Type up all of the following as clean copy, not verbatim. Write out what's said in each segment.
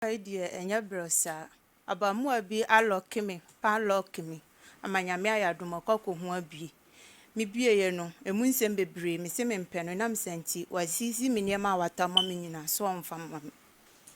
Yi deɛ ɛnyɛ berɛ saa. Abaamua bi alɔke me, padlock me ama Nyame ayɛ adom ɔkɔ akɔhu abue. Mebueeɛ no, ɛmu nsɛm bebree, mese mempɛ no, ɛnam saa nti, wasisi me nneɛma a watɔ ama me nyinaa sɛ ɔmfa mma me.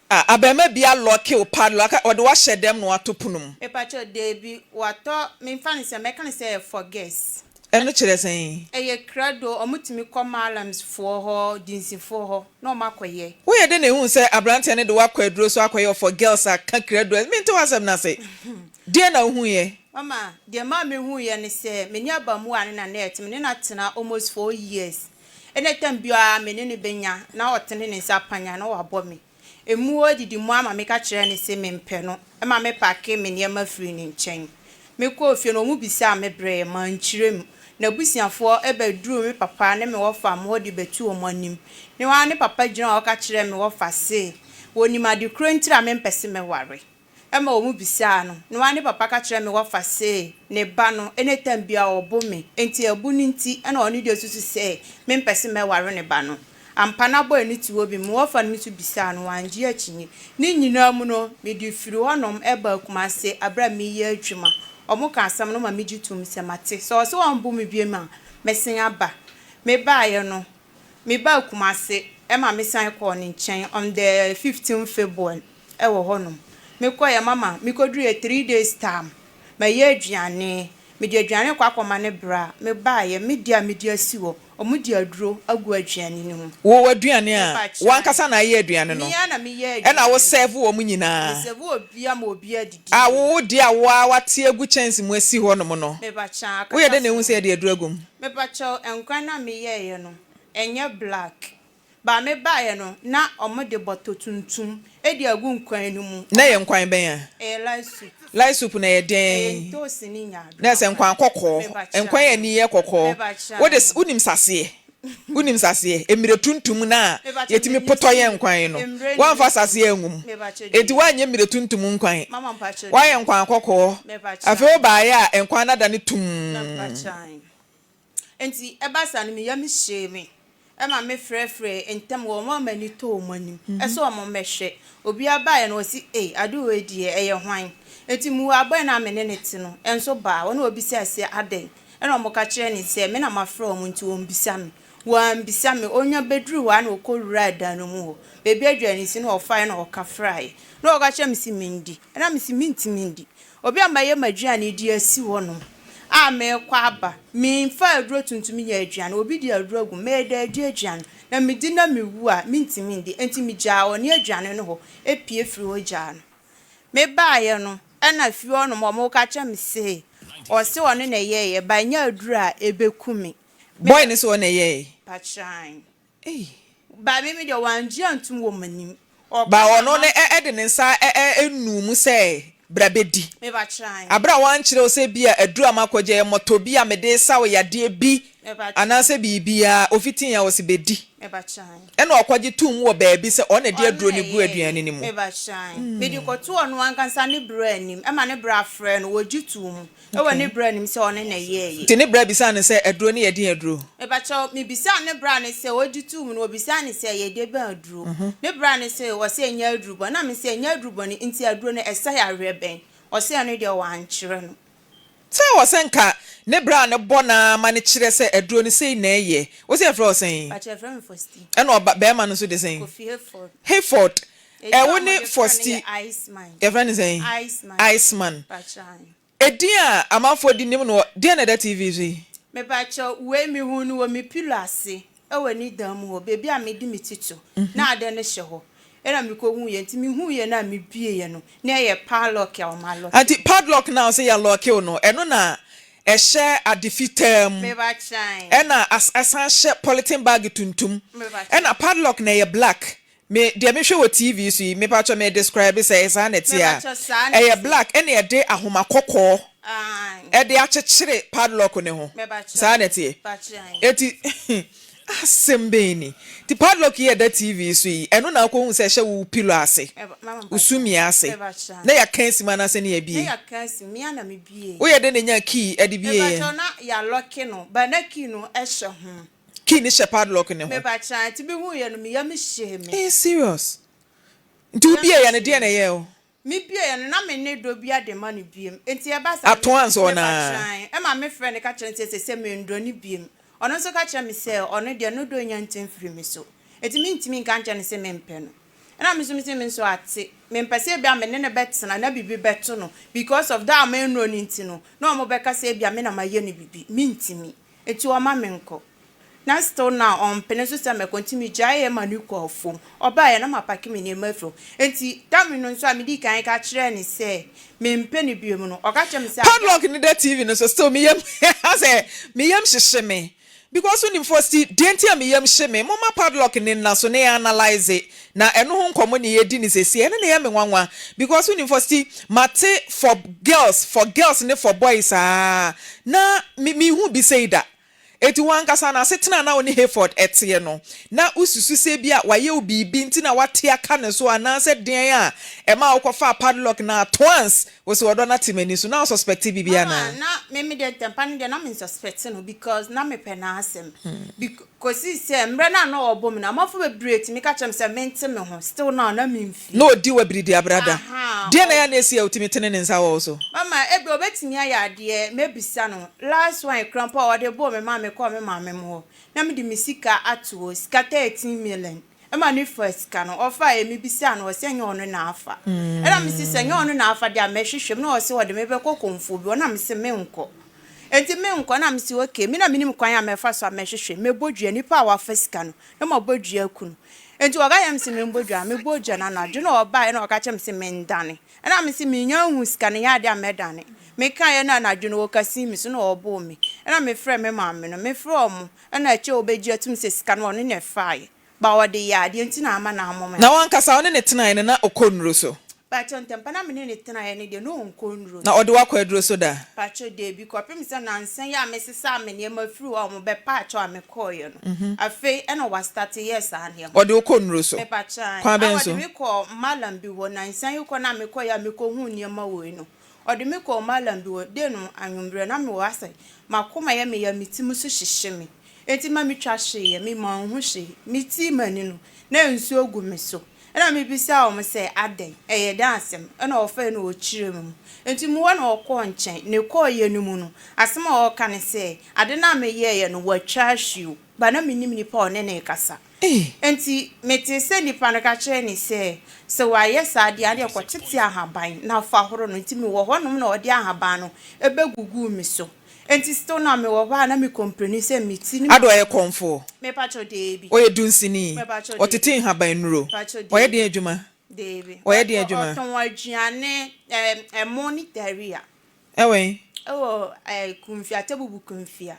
Ah, abarimaa bi alɔke wo padlock, ɔde wo ahyɛ dɛm na wato pono mu. Mepakyɛw, dabi, watɔ, memfa no sɛ, mɛka no sɛ ɛyɛ for girls. Ɛno kyerɛ sɛn? Ɛyɛ krado, wɔtumi kɔ Malams foɔ hɔ, Dinsifoɔ hɔ na wɔn akɔyɛ. Woyɛ dɛn na ehuu sɛ abranteɛ no de wo akɔ aduro so akɔyɛ ɔfɔ girls aka krado a, mente w'asɛm no ase. Deɛn na wohuiɛ? Mama, deɛ ɛmaa mehuiɛ ne sɛ, me ne abamuwa no na na ɛte, me ne no atena almost 4 years. Ɛna time biara me ne no bɛnya na ɔtene ne nsa apanyan na wabɔ me. Emu adidi mu ama meka kyerɛɛ no se mempɛ no, ɛma me packee me nneɛma firii ne nkyɛn. Mekɔɔ fie no, wɔn bisaa me berɛ, mankyerɛ mu. N'abusuafoɔ bɛduruu me papa ne me wɔfa mo hɔ de bɛtuu wɔn anim. Ne hɔ ara ne papa gyina hɔ ka kyerɛɛ me wɔfa se, wɔnim ade korɔ ntira a mempɛ se mɛware. Ɛma wɔn bisaa no. Ne hɔ ara ne papa ka kyerɛɛ me wɔfa se, ne ba no, anytime biara ɔbo me, enti ɛbo no nti na ɔno deɛ osusu sɛ mempɛ se mɛware ne ba no. Ampa na bɔe no te hɔ bi. Me wɔfa no nso bisaa no, wangye akyinnye. Ne nyinaa mu no, mede firi hɔnom baa Kumase bere a mereyɛ adwuma. Wɔka asɛm no ma migye tom sɛ mate. Sɛ ɔse ɔmbo me bio a, mɛsen aba. Mebaeɛ no, mebaa Kumase ma mesan kɔɔ ne nkyɛn on the 15 February wɔ hɔnom. Mekɔeɛ, mama mekɔduruiɛ 3 days time, mayɛ aduane. Mede aduane kɔ akɔma ne bra. Mebaeɛ, me deɛ a mede asi hɔ, wɔde aduro agu aduane no mu. Wo aduane a, wankasa na ayɛ aduane no? Me ara na meyɛ Ɛna aduane wo no. Serve wɔn nyinaa? Me serve obiara ma obiara didi. A wo deɛ a wo ara wate agu kyɛnse mu asi hɔ nom no, Mepakyɛw, woyɛ dɛn akata na ehu so. sɛ yɛde aduro agu mu? Mepakyɛw, nkwan no a meyɛeɛ no, ɛnyɛ black. Ba mebaeɛ no, na wɔde bɔtɔ tuntum de agu nkwan no mu. Na ɛyɛ nkwan bɛn a? Ɛyɛ light soup. Light soup na ɛyɛ Ɛyɛ dɛn? ntoosi ne nyaadoa. Na ɛsɛ nkwan kɔkɔɔ. Mepakyɛw. Nkwan a ani yɛ kɔkɔɔ. Mepakyɛw. Wode wonim saseɛ? Wonim saseɛ? Mmerɛ tuntum no a Mepakyɛw, yɛtumi menim potɔ sɛ yɛ nkwan no. mmerɛ Woamfa nim. saseɛ angu mu. Mepakyɛw. Enti woanyɛ mmerɛ tuntum nkwan. Mama, mpakyɛw. Woayɛ nkwan kɔkɔɔ. Mepakyɛw. Afei wobaeɛ a nkwan no adane tumm. Mepakyɛw. Nti ɛba saa no, me yam hyee me ɛma me frɛfrɛ ntɛm wɔ wɔn a m'ani tɔ wɔn anim ɛsɛ wɔn mmɛhwɛ. Obiara baeɛ no, wɔsi, "Ei, ade wei deɛ ɛyɛ hwan?" Nti mu abɔe no a me ne ne te no ɛnso baa wɔn na wɔbisaa sɛ adɛn, ɛna wɔn ka kyerɛ ne sɛ me na mafrɛ wɔn nti wɔn bisa me. Wɔambisa me. Onya bɛduru hɔ a na ɔkɔ wura dan no mu hɔ baabi aduane si na ɔfaeɛ na ɔka fraeɛ na ɔka kyerɛ me sɛ mendi, ɛna me sɛ mentumi ndi. Obi a mayɛ m'aduane de asi hɔnom a merekɔ aba, memfa aduro tuntum nyɛ aduane, obi de aduro agu mu, meda adi aduane na medi na mewu a, mentumi ndi. Enti megyaa ɔne aduane no hɔ epie firi hɔ gyaa no. Mebaeɛ no, ɛna fie hɔnom ɔmo ka kyerɛ me se ɔse ɔno na ɛyɛeɛ ba nyɛ aduro a ɛbɛku me. Boy ne sɛ ɔna ɛyɛe? Pakyɛw. Ei. Ba me deɛ wangye antom wɔ m'anim. Ba ɔno ne ɛde ne nsa enu mu sɛ bra bɛdi. Mepakyɛw. Abere a wankyerɛ wo sɛ bi a aduru a makɔgye yɛ mɔtɔ bi a mede sa wo yadeɛ bi Mepakyɛw. anaasɛ biribiara, ofitii a ɔsi bɛdi. Mepakyɛw. Ɛna ɔkɔgye tum wɔ baabi sɛ ɔna de Ɔno aduro na no gu aduane no mu. Mepakyɛw. Mede kɔto ɔno ankasa ne bra anim ɛma ne bra frɛ no, wɔgye too mu ɛwɔ ne bra anim sɛ ɔno na ɛyɛeɛ. Nti ne bra bisaa no sɛ aduro no yɛ den aduro? Mepakyɛw, mebisaa ne bra ne sɛ ɔgye too mu no, wɔbisaa ne sɛ ɛyɛ de bɛn aduro. Ne bra ne sɛ ɔsɛ ɛnyɛ aduro bɔne. Na me sɛ ɛnyɛ aduro bɔne nti aduro no ɛsa yareɛ bɛn? Ɔsɛ ɛno deɛ wankyerɛ no. Sɛ wɔ sɛ nka ne bra no bɔ naa ma no kyerɛ sɛ aduro no sei na ɛyɛ. Wo sɛ yɛfrɛ wo sɛn? Pakyɛ, yɛfrɛ me Fosti. Ɛna ɔba bɛrima no nso de sɛn? Kofi Hayford. Hayford. Edin a Ɛwo ne wɔde frɛ no Fosti. yɛ Iceman. Yɛfrɛ no sɛn? Iceman. Iceman. Pakyɛ. Edin a amanfoɔ di nim no, deɛ na ɛda TV so yi? Mepakyɛw, wei mehu no wɔ me pillow ase ɛwɔ ne dan mu hɔ, baabi a mede me ti to na ade no hyɛ hɔ. Ɛna mekɔhu yɛ, nti mehu yɛ no a mebie yɛ no, na ɛyɛ padlock a wɔn alɔke. Anti padlock na ɔsɛ yɛ alɔke wo no, ɛno na ɛhyɛ ade fitaa mu. Mepakyɛw. Ɛna ɛsan hyɛ polythene bag tuntum. Mepakyɛw. Ɛna padlock na ɛyɛ black. Me deɛ mehwɛ wɔ TV so yi, mepakyɛw, me describe sɛ saa na ɛte a. Mepakyɛw, saa na Ɛyɛ ɛte. black ɛna yɛde ahoma kɔkɔɔ Ae. ɛde akyekyere padlock ne ho. Mepakyɛw. Saa na ɛteɛ. Pakyɛw. Eti asɛm bɛn ni? Ti padlock yi a ɛda TV so yi, ɛno na akɔhu sɛ ɛhyɛ wo pillow ase, Mama, wo sumii ase. Mepakyɛw. Na yɛaka asi mu anaasɛ ne Na yɛabie? yɛaka asi mu, me na mebie. Woyɛ dɛn na nya key ɛde bie yɛ? Mepakyɛw, na yɛalɔke no, ba na key no ɛhyɛ ho. Key ne hyɛ padlock ne ho. Mepakyɛw, nti mehu yɛ no, me yam hyee me. Eh, serious. Nti wobieeɛ no, deɛn na ɛyɛɛ wo? Mebieeɛ no, na menni dɔ biara de ma no biom. Enti ɛba saa Ato ansa mepa ɔnaa? kyeae. Ɛma mefrɛɛ no ka kyerɛɛ no sɛ seesei mendɔ no biom. Ɔno nso ka kyerɛɛ me sɛ ɔno deɛ no dɔ nnya nte mfiri me so. Enti mentumi nka nkyerɛ no sɛ mempɛ no. Ɛna me nso mese me nso ate. Mempɛ sɛ ebia me ne no bɛtena na biribi bɛto no because of that a mennɔ no nti no, na wɔbɛka sɛ ebia me na mayɛ no biribi. Mentumi. Enti ɔma menkɔ. Na still na ɔmpene so sɛ mɛkɔ nti megyaeɛ ma no kɔɔ fam. Ɔbaeɛ na mapake me nneɛma afiri hɔ. Enti da me no nso a medii kan ka kyerɛɛ no sɛ mempɛ no bio no, ɔka kyerɛɛ me sɛ adeɛ Padlock no da TV no so still me yam asɛ me yam hyehye me because wonim Fosti deɛ nti a me yam hye me momma padlock no nna so na yɛn analyse na ɛno ho nkɔmmɔ na yɛredi no seesei ɛno na ɛyɛ me nwanwa because wonim Fosti mate for girls for girls ne for boys aa na me menhu bi sei da. Enti wo ankasa no, asetena a na wo ne Hayford teɛ no, na wususu sɛ ebia wayɛ wo biribi nti na woate aka ne so anaasɛ deɛn a ɛmaa wokɔfaa padlock no at once? Wo se ɔdɔ no ate m'ani so. Na wo suspecte biribi Mama, anaa? na me me deɛ ntɛmpa no deɛ na me nsuspecte no because na mepɛ n'asɛm. Bec kɔsii sɛ mmerɛ no a na ɔrebɔ me no, amanfoɔ bebree tumi ka kyerɛ me sɛ mente me ho, still now na memfie. Na ɔdi wo abiridiabrada. Ahaa, Deɛn na ɔ. ɛyɛ a na ɛsi a wotumi tene ne nsa wɔ wo so? Mama, ebia obetumi ayɛ adeɛ, mɛbisa no. Last one koraa mpo a ɔde bɔɔ me maa mekɔɔ me maame mo hɔ, na mede me sika ato hɔ, sika 13 million, ɛma no faa sika no, ɔfaeɛ, mebisaa no, ɔse ɛnyɛ ɔno na afa. Ɛna mese sɛ ɛnyɛ ɔno na afa deɛ a mɛhwehwɛ mu, na ɔse ɔde me bɛkɔ kɔmfoɔ bi hɔ, na mese menkɔ. Enti menkɔ, na mese okay, me na menim kwan a mɛfa so a mɛhwehwɛ, mɛbɔ dua, nipa a wafa sika no, na mabɔ dua aku no. Enti ɔka kyerɛɛ me se membɔ dua, mebɔɔ dua no anadwo na ɔbaeɛ na ɔka kyerɛɛ me se mendane. Ɛna mese mennya nhuu sika no, ɛnyɛ adeɛ a mɛdane. Mekaeɛ no anadwo no wɔkasii me so na wɔboo me. Ɛna mefrɛɛ me maame no, mefrɛɛ wɔn, ɛna akyire wɔbɛgye atum sɛ sika no ɔno na ɛfaeɛ. But ɔde yɛɛ adeɛ nti na ama no ammɔ me Na adeɛ. w'ankasa wo ne no tenaeɛ no na ɔkɔ nnuro so? Pakyɛ ntɛmpa na me ne no tenaeɛ no deɛ na ɔnkɔ nnuro Na so. ɔde wo akɔ aduro so da? Pakyɛ dabi, kɔpem sɛ nansa yi a mesesaa me nneɛma firi hɔ a wɔbɛpaa kyɛw a mekɔeɛ no, afei ɛna wɔastarte yɛɛ saa nneɛma Ɔde wo kɔ nnuro so? Mepakyɛ ae. Kwan A bɛn ɔde so? me kɔɔ mallam bi hɔ, nansa yi kɔ no a mekɔeɛ a mekɔhuu nneɛma wei no, ɔde me kɔɔ mallam bi hɔ, day no anwummerɛ na mewɔ hɔ asɛ m'akoma yɛ me ya, me ti mu nso hyehye me, enti ma metwa hweeɛ, me manhu hwee, metii m'ani no na nsuo gu me so, ɛna mebisaa wɔn sɛ adɛn, ɛyɛ dɛn asɛm, ɛna ɔfɛe na ɔkyerɛɛ me mu, enti mewɔ na ɔkɔɔ nkyɛn, ne kɔeɛ no mu no, asɛm a ɔreka ne sɛ, ade no a meyɛeɛ no watwa ahwe o, but na mennim nipa a ɔne no rekasa. Enti metee sɛ nnipa no ka kyerɛɛ no sɛ, Sɛ wayɛ saa deɛ a, ɛnneɛ kɔtete ahaban na fa horo no. Enti mewɔ hɔnom na ɔde ahaban no bɛguguu me so. Enti still na mewɔ hɔ a na me complaini sɛ me ti ne Ado ɔyɛ kɔmfoɔ? Mepakyɛw, Deebi. Ɔyɛ dunsini? Mepakyɛw, Ɔtete Deebi. nhaban nnuro? Mepakyɛw, Ɔyɛ Deebi. deɛn adwuma? Deebi. Ɔyɛ deɛn adwuma? Ɔtɔn aduane, ɛmo ne taria. Ɛwɔ he? Ɛwɔ ɛɛ Kumfia, Atebubu Kumfia.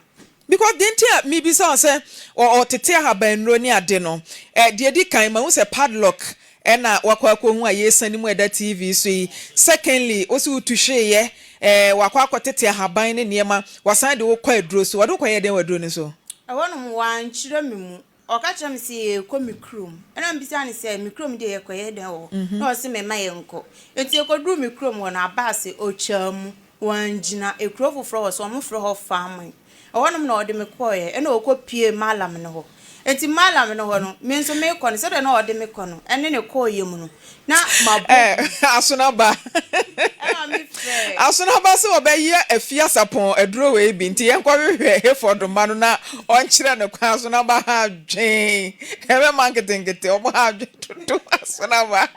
Because deɛ nti a mebisa wo sɛ ɔtete ahabannuro ne ade no, ɛ deɛ ɛdi kan mahu sɛ padlock ɛna wakɔ akɔhu a yɛresiane mu a ɛda TV so yi. Secondly, wo se wotu hweeɛ, ɛ wakɔ akɔtete ahaban ne nneɛma, wasan de wo kɔ aduro so. Ɔde wo kɔyɛɛ dɛn wɔ aduro no so? Ɛhɔnom wɔankyerɛ me mu. Ɔka kyerɛɛ me sɛ yɛrekɔ me kurom. Ɛnna mebisaa no sɛ, Me kurom deɛ yɛrekɔyɛ dɛn wɔ hɔ? Na ɔse memma yɛnkɔ. Enti yɛkɔduruu me kurom hɔ no, Abaase, ɔtwaa mu. Wangyina. Ekuro foforɔ wɔ so, wɔfrɛ hɔ Faman. Ɛhɔnom na ɔde me kɔeɛ. Ɛnna ɔkɔpuee Mallam no hɔ. Enti Mallam no hɔ no, me nso merekɔ no, sɛdeɛ na ɔde me kɔ no, ɛne ne kɔeɛ mu no, na mabɔ Eh, hu. Asonaba. Ɛnna mefrɛɛ. Asonaba sɛ ɔbɛyɛ afiasapɔn aduro wei bi nti yɛnkɔhwehwɛ Hayford mma no na ɔnkyerɛ no kwan. Asonaba ha adwen. Ɛbɛma nketenkete, ɔmo ha adwen dodo. Asonaba.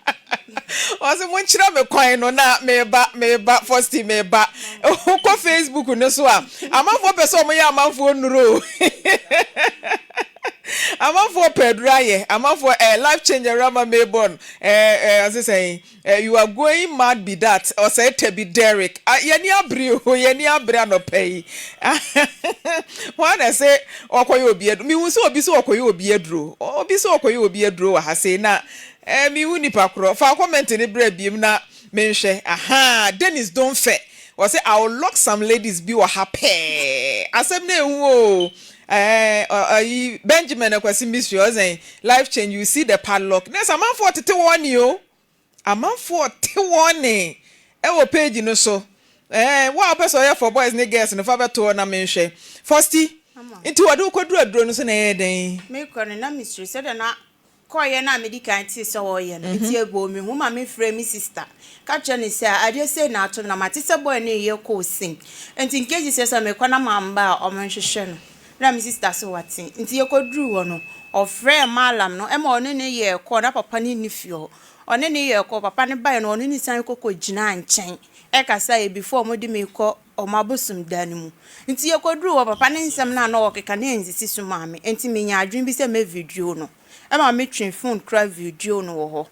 Ɔse monkyerɛ me kwan no na meba, meba, Fosti meba. Wokɔ Facebook no so a, amanfoɔ pɛ sɛ ɔmo yɛ amanfoɔ nnuro o. Amanfoɔ pɛ aduro ayɛ. Amanfoɔ eh, life change awurama Mayborn eh, eh, ɔse sɛn? Eh, you are going mad be that ɔsɛe tabi Derrick ah, yɛni abere o yɛni abere anɔpa yi hwan na ɛsɛ ɔkɔyɛ obi aduro mehu sɛ obi sɛ ɔkɔyɛ obi aduro obi sɛ ɔkɔyɛ obi aduro wɔ ha sei na eh, mehu nipa korɔ fa comment ne brɛ biem na menhwɛ aha Dennis Donfɛ ɔsɛ I will lock some ladies bi wɔ ha pɛɛ asɛm no ehu o eh, ayi Benjamin Akwasi Mystery ɔsɛn life change you see the padlock na ɛsɛ amanfoɔ tete wɔn ni o Amanfoɔ te wɔn nne wɔ page no so. Ɛɛ, wo a wopɛ sɛ ɔyɛ for boys ne girls no, fa bɛto hɔ na menhwɛ. Fosti, nti wɔde wo kɔduru aduro no so na ɛyɛɛ dɛn? Mekɔ no, na mesuro sɛdeɛ na. kɔeɛ no a medi kan tee sɛ ɔreyɛ no, nti ɛbɔɔ me hu ma me frɛɛ me sister ka kyerɛɛ no sɛ adeɛ sei na ato me na mate sɛ boy no reyɛ course nti in case sɛ sɛ mekɔ na mamba a wɔnhwehwɛ no. Na me sister se wate. Nti yɛkɔduruu hɔ no, ɔfrɛɛ mallam no ma ɔne no yɛɛ call, na papa no nni fie hɔ. Ɔne no yɛɛ call, papa no baeɛ no ɔne no san kɔkɔgyinaa nkyɛn kasaeɛ before wɔde me rekɔ wɔn abosom dan no mu. Nti yɛkɔduruu hɔ, papa no nsɛm no a na ɔrekeka no ansisi so maa me. Nti menyaa adwene bi sɛ mɛ video no. Ɛma metwee phone koraa video no wɔ hɔ.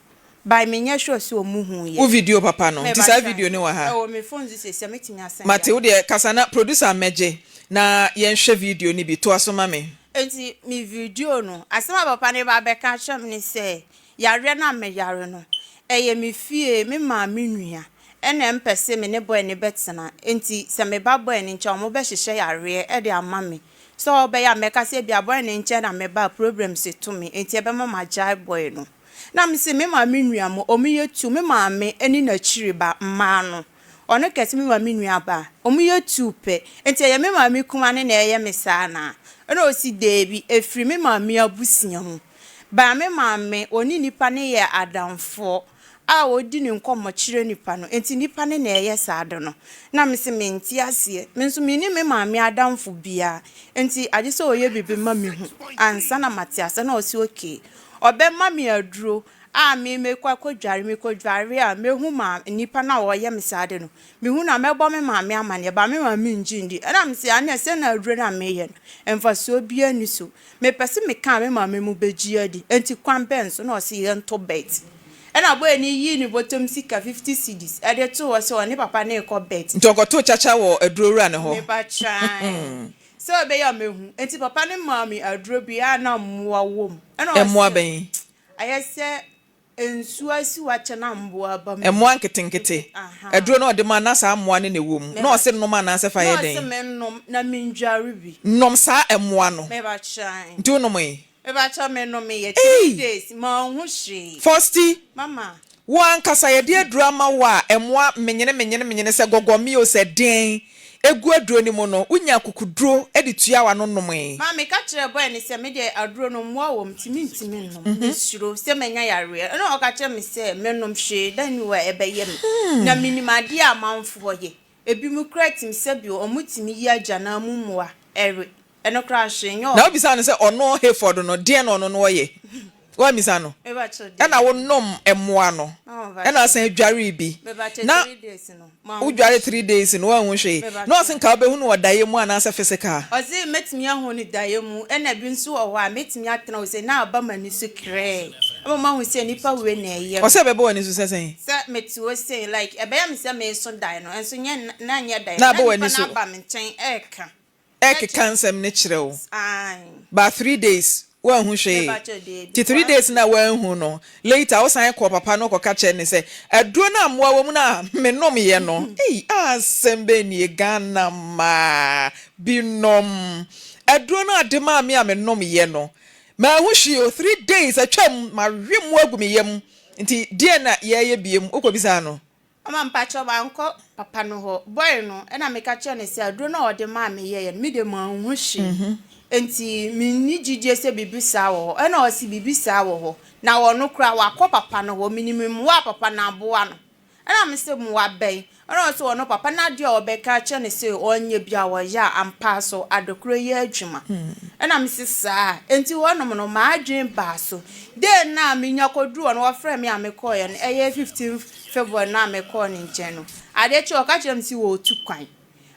By menyɛ sure sɛ ɔmo hu yɛ. Wo video papa no nti saa Mebakyɛ video no wɔ ha? ɛwɔ me phone so sesia mɛtumi asɛnde Mate wo ama wo. deɛ kasa na producer mmɛgye na yɛnhwɛ video no bi toa so ma me. Nti me video no asɛm a papa no ba bɛka akyerɛ me ne sɛ yareɛ no a meyare no ɛyɛ me fie me maame nua ɛna ɛmpɛ se me ne boy no bɛtena nti sɛ meba boy no nkyɛn a ɔmo bɛhyehyɛ yareɛ de ama me sɛ ɔbɛyɛ a mɛka sɛ ebia boy no nkyɛn na meba a problems to me nti ɛbɛma magyae boy no. Na mese me maame nua mo ɔmo yɛ tuu me maame ne n'akyiri ba mmaa no ɔno kɛse me maame nua ba ɔmo yɛ tuu pɛ nti ɛyɛ me maame kuma no na ɛyɛ me saa anaa ɛna ɔsi deebi ɛfiri me maame abusua mu ba me maame ɔne nipa no yɛ adamfoɔ a ɔdi ne nkɔmmɔ kyerɛ nipa no nti nipa no na ɛyɛ saa de no na mese mente aseɛ me nso menni me maame adamfo biara nti agye sɛ ɔyɛ biribi ma mehu ansa na mate aseɛ na ɔsi okay Ɔbɛma me aduro a me mekɔ akɔdware, mekɔdware a mɛhu maa nipa no a ɔyɛ me saa ade no. Mehu no a mɛbɔ me maame amaneɛ but me maame nngye nndi. Ɛna mese aneɛ sɛ na aduro no a meyɛ no mfasoɔ biara nni so. Mepɛ se meka a me maame mo bɛgye adi. Enti kwan bɛn so? Na ɔse yɛntɔ bet. Ɛna boy no yii ne bɔtɔm sika 50 cedis de too hɔ sɛ ɔne papa no rekɔ bet. Nti ɔkɔtoo kyakya wɔ aduro wura no hɔ. Mepa kyae. Sɛ ɔbɛyɛ a mɛhu. Enti papa no maa me aduro bi a na mmoa wɔ mu. Ɛna ɔse. Mmoa bɛn? Ayɛ sɛ nsuo asi hɔ akyɛ na mmoa aba mu. Mmoa nketenkete. Ahaa. Aduro no a ɔde maa no na saa mmoa no na ɛwɔ mu. Na ɔse nom anaasɛ fa yɛ Na dɛn? ɔse mennom na mendware bi. Nom saa mmoa no. Mebakyɛw. Nti wonomee? Mebakyɛw menomee yɛ Ei! 3 days manhu hwee. Fosti! Mama. Wo ankasa yɛde aduro ama wo a ɛmoa menyene menyene menyene sɛ gɔgɔmi o sɛ deɛn egu aduro no mu no wonya akukuduro de tua w'ano nomee. Maa meka kyerɛɛ boy no sɛ me deɛ aduro no mmoa wɔ mu nti mentumi nnom, mesuro sɛ mɛnya yareɛ. Ɛna ɔka kyerɛɛ me sɛ mennom hwee da nni hɔ a ɛbɛyɛ me. Na menim adeɛ a amanfoɔ yɛ. Ebinom koraa tumi sɛbi wɔtumi yi agyanaa mu mmoa we. Ɛno koraa hwee nyɛ Na ɔho. wobisaa no sɛ ɔno Hayford no deɛn na ɔno no ɔyɛ? Woammisa no? Mebakyɛw Ɛna dabi. wonom mmoa no Mama ɛna mebakyɛw. asan dwaree bi. Mebakyɛw Na 3 days no manhu wodware three hwee. days no woanhu hwee. Na ɔse Mebakyɛw. nka wobɛhu no wɔ daeɛ mu anaasɛ physical? Ɔse mɛtumi ahu no daeɛ mu ɛna bi nso wɔ hɔ a mɛtumi atena hɔ sei na aba m'ani so krɛɛ ama mahu sɛ nipa wei na ɛyɛ Ɔse me. ɛbɛba w'ani so sɛ sɛn? Sɛ mete hɔ sei like ɛbɛyɛ me sɛ mereso daeɛ no nso nyɛ na nyɛ daeɛ Na na aba nipa w'ani no so. aba me nkyɛn ɛreka. Ɛkeka nsɛm no kyerɛ wo. Ae. But 3 days woanhu hwee. Mepakyɛw deebi. Nti three One days no a woanhu no, later wosan kɔɔ papa no kɔka kyerɛɛ no sɛ aduro no a mmoa wɔ mu no a menomyɛ no, ei asɛm bɛn nie Ghana mmaa binom. Aduro no a de maa me a menomyɛ no, manhu hwee o, 3 days atwam, mawe mmoa agu me yam, nti deɛn na yɛreyɛ biom, wokɔbisaa no? Mama mpakyɛw mankɔ papa no hɔ. Boy no ɛna meka kyerɛɛ no sɛ aduro no a ɔde maa me yɛeɛ no me deɛ manhu hwee nti menni gyidie sɛ biribi saa wɔ hɔ. Ɛna ɔse biribi saa wɔ hɔ na ɔno koraa wakɔ papa no hɔ menim mmoa a papa no aboa no. Ɛna mese mmoa bɛn? Ɛna ɔse ɔno papa no adeɛ a ɔbɛka akyerɛ no sɛ ɔnyɛ bi a ɔyɛ a ampa so adekorɔ yɛ adwuma. Ɛna mese saa? Enti hɔnom no m'adwene baa so. Day no a menya kɔduruu hɔ no wɔfrɛɛ me a mekɔeɛ no ɛyɛ 15 February no a mekɔɔ ne nkyɛn no, adeɛ kyeeɛ ɔka kyerɛɛ me sɛ ɔretu kwan.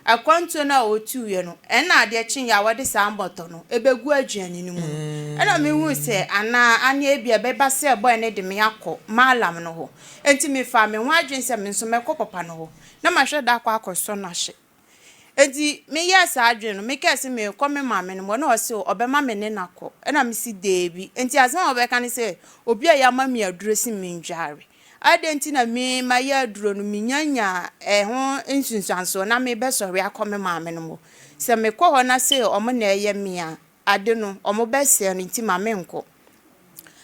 Akwantuo no a ɔtuiɛ no, ɛnna adeɛ kyeeɛ a wɔde saa mmɔtɔ no bɛgu aduane no mu no, ɛnna mehuu sɛ anaa ane ebia ɛbɛba sɛ boy no de me akɔ Mallam no hɔ. Enti mefaa me ho adwene sɛ me nso mɛkɔ papa no hɔ na mahwɛ da akɔ akɔsɔ no ahwɛ. Enti meyɛɛ saa adwene no, mekae sɛ merekɔ me maame no hɔ na ɔse ɔbɛma me ne no akɔ. Ɛnna mese daabi. Enti asɛm a ɔbɛka ne sɛ obi a yɛama me aduro se mendware. Adɛn nti na me mayɛ aduro no menya nyaa ɛho nsunsuansoɔ na mebɛsɔre akɔ me maame nom hɔ? Sɛ mekɔ hɔ na se wɔn na ɛyɛ me a, ade no wɔbɛsɛe no nti ma menkɔ.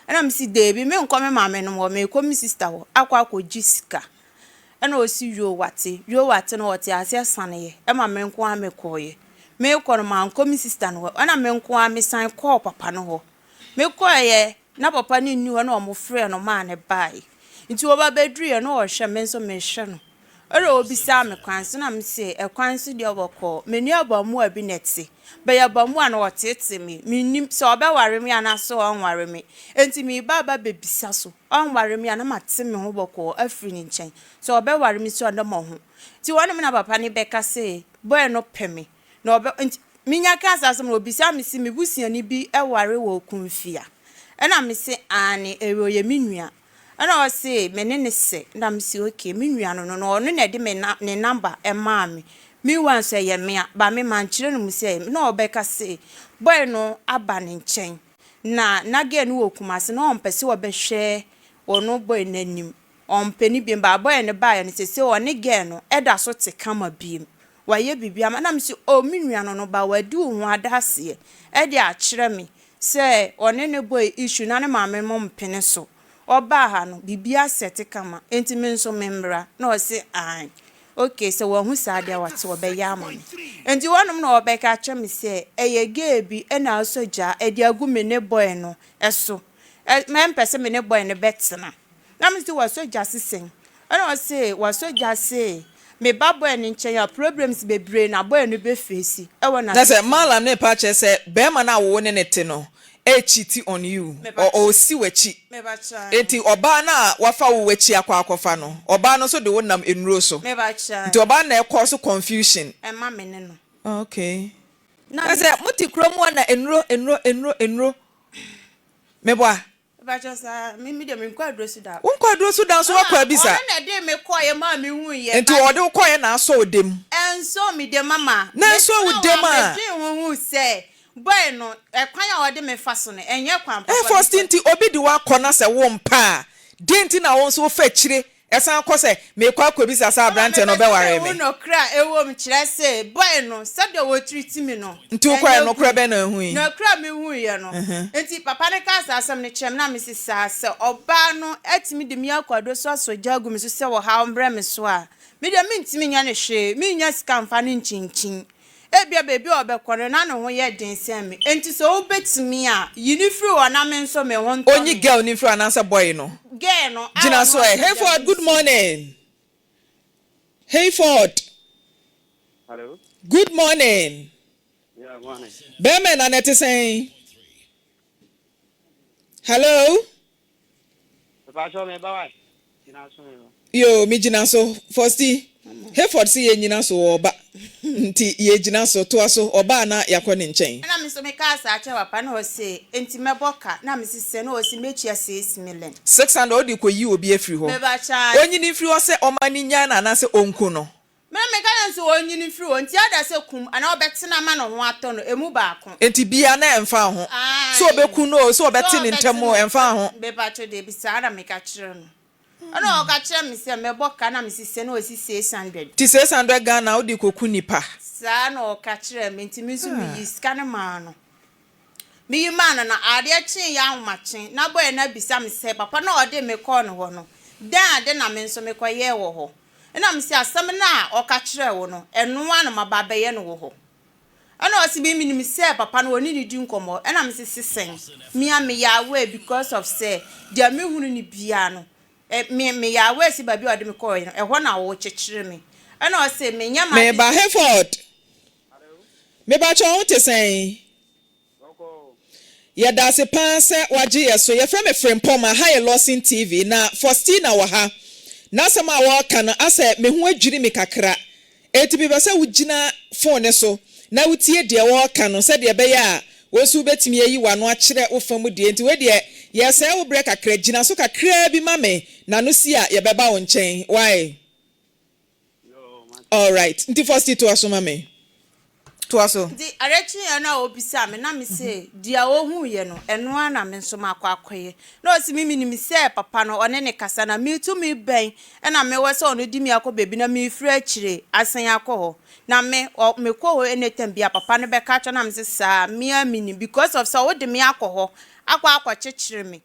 Ɛna mese deebi menkɔ me maame nom hɔ, merekɔ me sista hɔ akɔ akɔgye sika. Ɛna ɔse yoo wate, yoo wate no ɔte aseɛ saneeɛ ɛma me nko ara mekɔeɛ. Merekɔ no mankɔ me sista no hɔ, ɛna me nko ara mesan kɔɔ papa no hɔ. Mekɔeɛ. Na papa no nni hɔ na wɔfrɛɛ no maa no baeɛ. Nti ɔba bɛduruiɛ na ɔhwɛ me nso mehwɛ no. Ɛna ɔbisaa me kwan so na mese ɛkwan so deɛ bɔkɔɔ. Me ne abaamua bi na ɛte. Bɛyɛ abaamua no ɔteetee me. Mennim sɛ ɔbɛware me anaasɛ ɔrenware me. Nti mereba aba abɛbisa so. Ɔnware me a na mate me ho bɔkɔɔ afiri ne nkyɛn. Sɛ ɔbɛware me nso a na mahu. Nti hɔnom na papa no bɛka sɛ boy no pɛ me. Na ɔbɛ nti menya kaa saa asɛm no ɔbisaa me se me busuani bi ware wɔ Okumfia. Ɛna mese aane ɛyɛ ɔyɛ me nua. Ɛna ɔse me ne no sɛ, na mese okay me nua no no na ɔno na ɛde me ne number maa me. Meanwhile nso ɛyɛ mea but me mankyerɛ no mu sɛ ɛyɛ me. Na ɔbɛka se boy no aba ne nkyɛn na na girl no wɔ Kumasi na ɔmpɛ sɛ ɔbɛhwɛ ɔno boy no anim. Ɔmpɛ no biom but boy no baeɛ no seesei ɔne girl no da so te kama biom. Wayɛ biribi ama na mese oh me nua no no but wadi wo ho adanseɛ de akyerɛ me sɛ ɔne ne boy issue na ne maame mo mpene so ɔbaa ha no biribi asɛte kama enti me nso me mmra na ɔse aane ok sɛ wahu saa deɛ a wate ɔbɛyɛ ama me enti hɔnom na ɔbɛka akyerɛ me sɛ ɛyɛ girl bi na asɔ gya de agu me ne boy no so mɛmpɛ sɛ me ne boy no bɛtena Na me se wasɔ gya se sɛn? Ɛna ɔse wasɔ gya se me ba boy no nkyɛn a problems bebree na boy no bɛ face ɛwɔ Na sɛ n'asetena mu. Mallam no repa akyerɛ sɛ barima no a wo ne no te no recheati on you, ɔresi w'akyi. Enti ɔbaa no a wafa wo w'akyi akɔ akɔfa no, ɔbaa no nso de wo nam nnuro so. Nti ɔbaa no na ɛcause confusion. Ɛma me ne no. Okay. Na Na me. sɛ mote kurom hɔ na nnuro, nnuro, nnuro, nnuro. Meboa? Mepakyɛw saa, me me deɛ menkɔ aduro so da. Wonkɔ aduro so da nso Ɛna woakɔ abisa? ɔno na ɛde me kɔeɛ maa me huiɛ Nti but. ɔde wo kɔeɛ na asɔ wo dam? Ɛnsɔɔ me dam ama Na ɛnsɔɔ wo metena hɔ dam a a. medwen ho hu sɛ boy no ɛkwan a ɔde me fa so no ɛnyɛ kwan papa Ɛɛ Faustin because. nti obi de wo akɔ na sɛ wompɛ a deɛn nti na wo nso wofa akyire Ɛsan kɔ sɛ, Merekɔ akɔbisa saa Mama aberanteɛ no, mepɛ sɛ ɔbɛware mehu me? nɔkorɛ a ɛwɔ mu, kyerɛ sɛ, boy no, sɛdeɛ wɔtreat me no, Nti wokɔeɛ ɛnyɛ no, nokorɛ good. bɛn na wohui? Nɔkorɛ a mehuiɛ no, nti papa no kaa saa asɛm no kyerɛɛ me, na mese saa, sɛ ɔbaa no atumi de me akɔ aduro so asɔ gya agu me so sɛ ɔhaw mbrɛ me so a, me deɛ mentumi nyɛ no hwee, mennya sika mfa no nkyinkyin. Ebia baabi a ɔbɛkɔ no, na ne ho yɛ den sɛn me. Enti sɛ wobɛtumi a, yi no firi hɔ na me nso me ho ntɔ Ɔnyi me. girl no mfiri hɔ anaasɛ boy no? Girl no a Gyina ɔno so ɛ. asɔ gya Hayford, gu good so. morning. Hayford, Hello. good morning. Yeah, morning. Bɛrima na na ɛte sɛn? Hello? Mepakyɛw me ba wae. Gyina so me ba. Yoo me gyina so Fosti. Hayford se yɛn nyina so ɔɔba nti yɛ gyina so toa so ɔba a na yakɔ ne nkyɛn. Ɛna me nso me kaa saa kyerɛ papa na ɔse enti mɛbɔ ka na me se sɛn na ɔse mɛtua 6 million. 600 wode kɔ yi obi afiri hɔ Mebakyɛ. Ɔnyini mfiri hɔ sɛ ɔma no nyaa no anaasɛ ɔnku no. Me na meka kyerɛ no sɛ ɔnyini mfiri hɔ nti ada sɛ kum anaa ɔbɛtena ama ne ho atɔ no emu baako. Enti biaa na ɛmfa ho sɛ Ae ɔbɛku no oo sɛ sɛ ɔbɛte ne ɔbɛte ntam oo no ɛmfa ho. Mepakyɛw dabi saa na meka kyerɛ no. Ɛna ɔka kyerɛ me sɛ mɛbɔ ka na mese sɛ na ɔsi 600. Nti 600 Ghana wode kɔku nipa. Saa na ɔka kyerɛɛ me nti me nso meyii sika no maa no. Meyi maa no na adeɛ kyeeɛ ahomakye na boy no abisa me sɛ papa no a ɔde me kɔɔ ne hɔ no dɛn ade na me nso mekɔyɛɛ wɔ hɔ. Ɛna mese asɛm no a ɔka kyerɛɛ wo no ɛno ara na maba abɛyɛ no wɔ hɔ. Ɛna ɔse me menim sɛ papa no ɔne no di nkɔmmɔ ɛna mese sesɛn me a meyɛ aware because of sɛ deɛ mehunu no biara no me meyɛ aware sɛ baabi a ɔde me kɔɔɛ no ɛhɔ na ɔrekyekyere me ɛna ɔse menyɛ m'adwene Meba Hayford mepakyɛw wo ho te sɛn? Yɛdase paa sɛ wagye yɛ so. Yɛfrɛ me Frimpong, aha yɛ Lawson TV. Na Faustina wɔ ha. N'asɛm a ɔreka no, asɛ me ho adwiri me kakra. Enti mepɛ sɛ wogyina phone no so na wotie deɛ ɔreka no sɛdeɛ ɛbɛyɛ a wo nso wobɛtumi ayi w'ano akyerɛ wo fa mu deɛ. Enti wei deɛ yɛresɛe wo berɛ kakra. Gyina so kakraa bi ma me, na no si a yɛbɛba wo nkyɛn. Wai? Alright, nti Fosti toa so ma me. Toa so. Nti adeɛ kyeeɛ no a ɔbisaa me na me se deɛ ɔhuuiɛ no ɛno ara na me nso makɔ akɔyɛ. Na ɔse me menim sɛ papa no ɔne no kasa na me tumi bɛn na mewɔ sɛ ɔno de me akɔ baabi na mefiri akyire asan akɔ hɔ. Na me ɔ mekɔ hɔ anytime biara papa no bɛka akyerɛ na me se saa me ara menim because of sɛ wode me akɔ hɔ akɔ akɔkyekyere me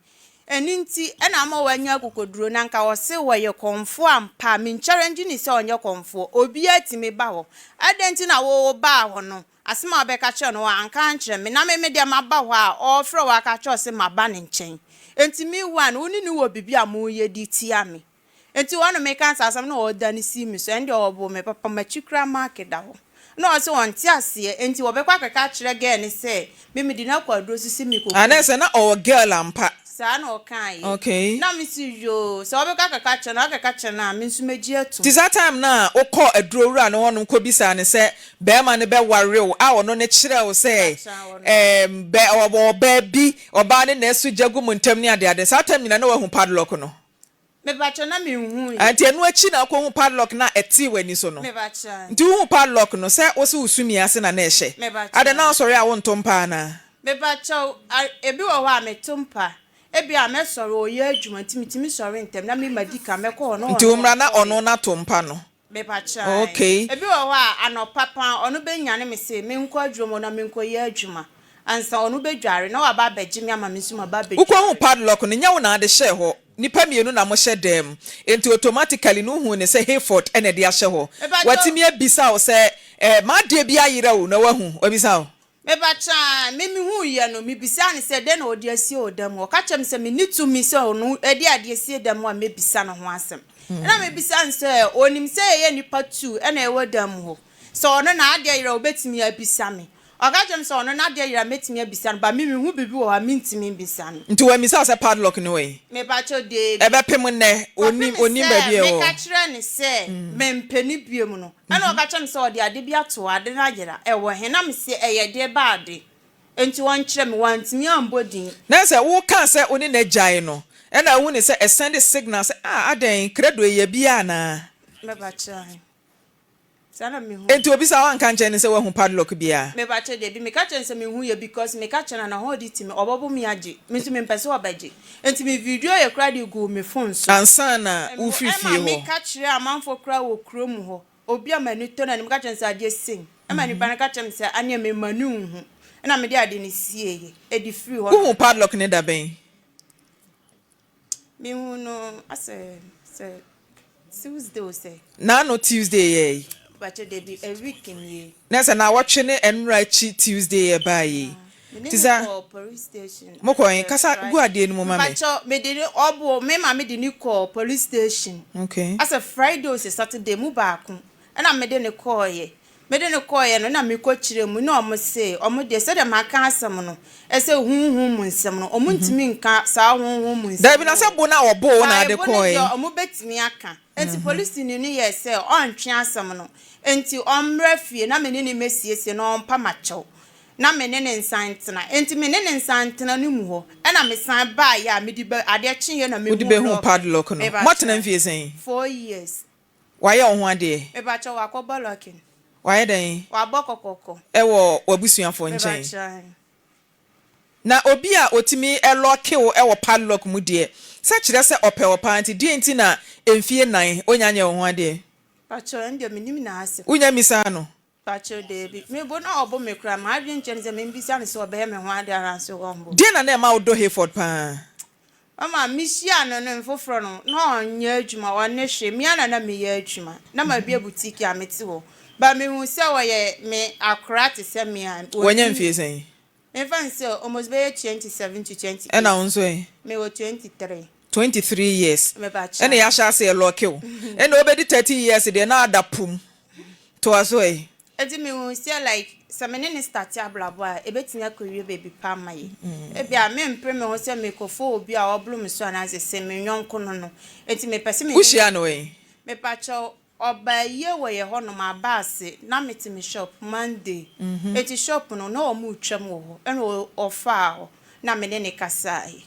Ɛno nti na ama wanya akokoduro na nka ɔse ɔyɛ kɔmfoɔ ampa a, me nkyɛrɛngye no sɛ ɔnyɛ kɔmfoɔ. Obiara tumi ba hɔ. Adɛn nti na wo wobaa hɔ no? Asɛm a wobɛka kyerɛ no, wanka ankyerɛ me. Na me, me deɛ maba hɔ a, ɔrefrɛ wo aka akyerɛ wo sɛ maba ne nkyɛn. Enti me wura no, wo ne no wɔ biribi a moreyɛ de tia me. Enti hɔ no meka saa asɛm no na ɔdane sii me so. Ɛnde ɔboo me papa, m'akyi koraa mark da hɔ. Na ɔse ɔnte aseɛ, enti wɔbɛkɔ akɔka akyerɛ girl no sɛ me mede no akɔ aduro so sɛ mekɔku Ah, na ɛsɛ na ɔwɔ girl ampa. Saa na ɔkaeɛ. Okay. Na me se yoo, sɛ wɔbɛkɔ akɔka akyerɛ no a, wɔakɔka kyerɛ no a, me nso mɛgye atom. Nti saa time no a wokɔɔ aduro wura no hɔnom kɔbisaa no sɛ barima no bɛware wo a ɔno no kyerɛɛ wo sɛ ɛɛm bɛ ɔwɔ ɔbaa bi, ɔbaa no na ɛso gya gu mo ntam ne adeade, saa time nyinaa na woahu padlock no? Mepakyɛw na menhui. Nti ɛno akyi na wokɔhu padlock no a ɛtee w'ani so no? Mepakyɛw. Nti wohuu padlock no sɛ wose wo sumii ase na na ɛhyɛ? Mepakyɛw. Adɛn na wosɔre a wonto mpa anaa? Mepakyɛw, a ebi wɔ hɔ a meto mpa. Ebia mɛsɔre ɔyɛ adwuma nti metumi sɔre ntɛm na me madi kan mɛkɔ hɔ na Nti ɔno wo mmra na ɔnsɔre. ɔno na to mpa no? Mepakyɛw. Okay. Ebi wɔ hɔ a anɔpa paa ɔno bɛnyane me se menkɔ adwuma mu na menkɔyɛ adwuma ansa ɔno bɛdware na waba abɛgye me ama me nso maba Wokɔhuu abɛdware. padlock no, nyɛ wo na ade hyɛɛ hɔ. Nnipa mmienu na mohyɛ dan mu, enti automatically no wohuu no sɛ Hayford na ɛde ahyɛ hɔ. Mepakyɛw. Watumi abisa wo sɛ, eh, m'adeɛ bi ayera o, na wahu? Wabisa wo? Mepakyɛw, me mehuiɛ no, mebisaa no sɛ dɛn na ɔde asie wɔ dan mu hɔ. Ɔka kyerɛɛ me sɛ menni tumi sɛ ɔno de adeɛ sie dan mu a mɛbisa no ho asɛm. Ɛna mebisaa no sɛ ɔnim sɛ yɛyɛ nnipa tu na yɛwɔ dan mu hɔ, sɛ ɔno n'adeɛ yera a ɔbɛtumi abisa me. Ɔka kyerɛɛ me sɛ ɔno n'adeɛ yera a mɛtumi abisa no but me mehu biribi wɔ hɔ a mentumi mbisa no. Nti wammisa wo sɛ padlock no wɔ he? Mepakyɛw, daabi. Ɛbɛpem nnɛ, ɔnnim, Kɔpem ɔnnim sɛ baabi a ɛwɔ. meka kyerɛɛ no sɛ mempɛ no biom no, ɛna ɔka kyerɛɛ me sɛ ɔde ade bi ato hɔ, ade no ayera, ɛwɔ he? Na mese ɛyɛ deɛ ba ade, enti ɔnkyerɛ me, wantumi ambɔ din. Na sɛ wokaa sɛ wo ne no agyae no, ɛna wohu no sɛ ɛsɛnde signal sɛ ah adɛn, credo yi yɛ biaa anaa? Mepakyɛw, he? Saa na mehu. Enti obisa a woanka ankyerɛ no sɛ woahu padlock biaa? Mepakyɛw dabi, meka kyerɛ no sɛ menhu yɛ because meka kyerɛ no a n'ahoɔden ti me, ɔbɛbo me agye, me nso mempɛ sɛ ɔbɛgye. Enti me video yɛ koraa de guu me phone so. Ansa na Mpo wofiri ɛma fie hɔ. meka kyerɛɛ amanfoɔ koraa wɔ kurom hɔ, obi a m'ani tɔ n'anim, meka kyerɛ no sɛ adeɛ sei. Ɛma nipa no ka kyerɛ me sɛ aneɛ memma no nhu. Ɛna mede ade no sieeɛ, ɛde firii hɔ na Wohuu mede. padlock no da bɛn? Mehu no asɛ sɛ Tuesday o sɛ. Naano Tuesday yɛ yi. Mpakyɛ dabi a week nie. Na sɛ naawɔtwe ne ɛnora akyi Tuesday yɛ baa yi. Me ne Ti no sa. kɔɔ police station. Mo kɔ he? Kasa gu adeɛ no mu ma me. Mpakyɛ me de ne ɔbo me maame de ne kɔɔ police station. Okay. Asɛ Friday o sɛ Saturday mu baako ɛna me de no kɔɔyɛ. Mede no kɔeɛ no na mekɔ kyerɛɛ mu na wɔn se wɔn deɛ sɛdeɛ maka asɛm no sɛ honhom mu nsɛm no wɔn ntumi nka saa honhom mu nsɛm Dabi no na sɛ wɔ bo no a wɔboo wo na ade Bae bo no kɔeɛ. deɛ wɔn bɛtumi aka. Enti polisini no yɛɛ sɛ ɔntwe asɛm no enti ɔmmra fie na me ne no mmɛsiesie na ɔmpa makyɛw na me ne no nsan ntena. Enti me ne no nsan ntena no mu hɔ ɛna me san baeɛ a mede bɛ adeɛ kyeeɛ na Wode mehuu bɛhuu lɔɔke. padlock no. Mepakyɛw. Moatena mfie sɛn? 4 years. Wayɛ wo ho adeɛ? Mepakyɛw wakɔbɔ lɔkin. Wayɛ dɛn? Wabɔ kɔkɔkɔ. Ɛwɔ w'abusuafoɔ nkyɛn? Mepakyɛw. Na obi a otumi lɔke wo wɔ padlock mu deɛ, sɛ kyerɛ sɛ ɔpɛ wo paa nti deɛn nti na mfie nnan onya nyɛ wo ho adeɛ? Pakyɛw ɛno deɛ mennim n'asɛm. Wonya mmisaa no? Pakyɛw daabi. Me bo na ɔbo me koraa, m'adwene nkyerɛ ne sɛ membisa no sɛ ɔbɛyɛ me ho adeɛ anaasɛ ɔmbo. Deɛn na na ɛma wodɔ Hayford paa? Mama mehyiaa no no foforɔ no, na ɔnyɛ adwuma, ɔnne hwee. Me ara na na meyɛ adwuma. Na mabue boutique a mete hɔ. But mehuu sɛ ɔyɛ me akora te sɛ me a, Wanya ɔnnim. mfie sɛn? Memfa no sɛ almost bɛyɛ 27 to 28. Ɛna wo nso ɛ? Mewɔ 23. 23 years Mepakyɛw. ɛna yɛahyɛ aseɛ lɔke wo. Ɛna wobɛdi 30 years deɛ na ada pum. Toa so ɛ. Enti mehuu sɛ like sɛ me ne no starte abrabɔ a, ɛbɛtumi akɔwie baabi pa ama yɛn. Ebia mempere me ho sɛ merekɔfa obi a ɔboro me so anaasɛ sɛ me yɔnko no no. Enti mepɛ sɛ me ne no. Wohyiaa no wɛn? Mepakyɛw, ɔbaa yie wɔ yɛn hɔnom, aba ase, na mete me shop Monday. Enti shop no, na wɔretwam wɔ hɔ, ɛna ɔfaa hɔ na me ne no kasaeɛ.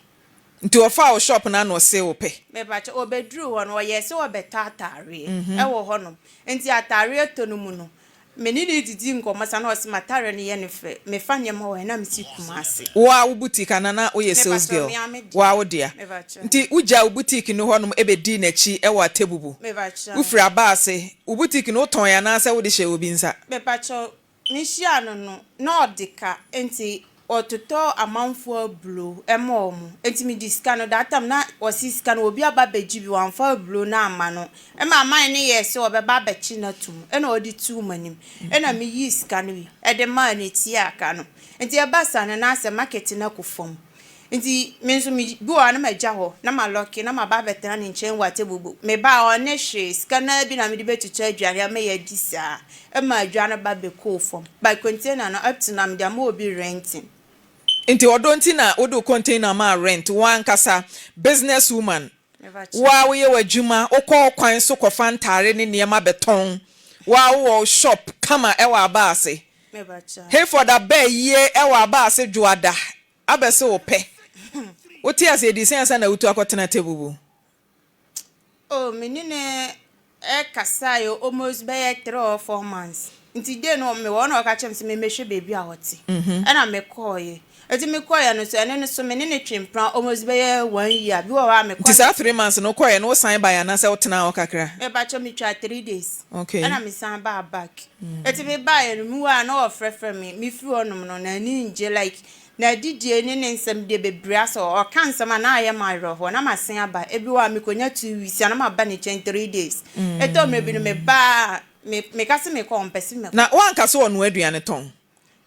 Nti ɔfaa wo shop no ano ɔsee wo pɛ? Mepakyɛw, ɔbɛduruu hɔ no, ɔyɛɛ sɛ ɔrebɛtɔ ataareɛ wɔ hɔnom. Nti ataareɛ tɔ no mu no, me ne no redidi nkɔmmɔ saa na ɔse m'ataareɛ no yɛ no fɛ, mefa nneɛma wɔ he na mesi Kumasi. Wo ara wo boutique anaa na woyɛ sales Mepakyɛw, girl? me ara me Wo dea. ara wo dea. Mepakyɛw. Nti wogyaa wo boutique no hɔnom bɛdii n'akyi wɔ Atebubu? Mepakyɛw. Wofiri aba ase, wo boutique no wotɔn anaasɛ wode hyɛɛ obi nsa? Mepakyɛw, Mehyiaa no no, na ɔde ka, enti Ɔtotɔ amanfoɔ aburo ma wɔn. Nti mede sika no, that time na ɔse sika no obi aba abɛgye bi, wamfa aburo no amma no. Ɛma man no yɛɛ sɛ ɔbɛba abɛkye no atom, ɛna ɔde too m'anim. Ɛna meyii sika no bi de maa no tuaa ka no. Nti ɛba saa no na asɛ market no akɔ fam. Nti me nso me bi wɔ hɔ a na magya hɔ na ma lɔke na maba abɛtena ne nkyɛn wɔ atebubu. Meba a ɔnne hwee, sika no ara bi na mede bɛtwitwa aduane ama yɛadi saa. Ɛma adwa no ba bɛkɔɔ fam. But container no up to now mede ama obi renting. Nti ɔdɔ nti na wode wo container maa rent, wo ankasa business woman, wo ara woyɛ w'adwuma, wokɔ kwan so kɔfa ntaare ne nneɛma bɛtɔn, wo ara wowɔ wo shop kama wɔ aba ase. Hayford aba ayie wɔ aba ase Dwoada abɛse wo pɛ. Wote aseɛ di sɛn ansa na wotu akɔtena table bu? Oh me ne no kasaeɛ almost bɛyɛ 3 or 4 months. Nti day no mewɔ hɔ na ɔka kyerɛ me sɛ memmɛhwɛ baabi a ɔte. Ɛna mekɔeɛ. Nti mekɔeɛ no so ɛno no so me ne no twe mpena almost bɛyɛ one year. Bi wɔ hɔ a mekɔ. Nti saa 3 months no wokɔeɛ no wosan baeɛ anaasɛ wotenaa hɔ kakra? Mepakyɛ metwaa 3 days. Okay. Ɛna mesan baa back. Nti mebaeɛ no mewɔ a na ɔfrɛfrɛ me. Mefiri hɔnom no n'ani ngye like N'adidie ne ne nsɛm deɛ bebree asɛ ɔka nsɛm a na ayɛ me awerɛhoɔ na masen aba ebi wɔ hɔ a mekɔnya 2 weeks a na maba ne nkyɛn 3 days ɛtɔ mmerɛ bi no meba a me meka se mekɔ ɔmpɛ se mekɔ. Na woanka sɛ ɔnoa aduane tɔn?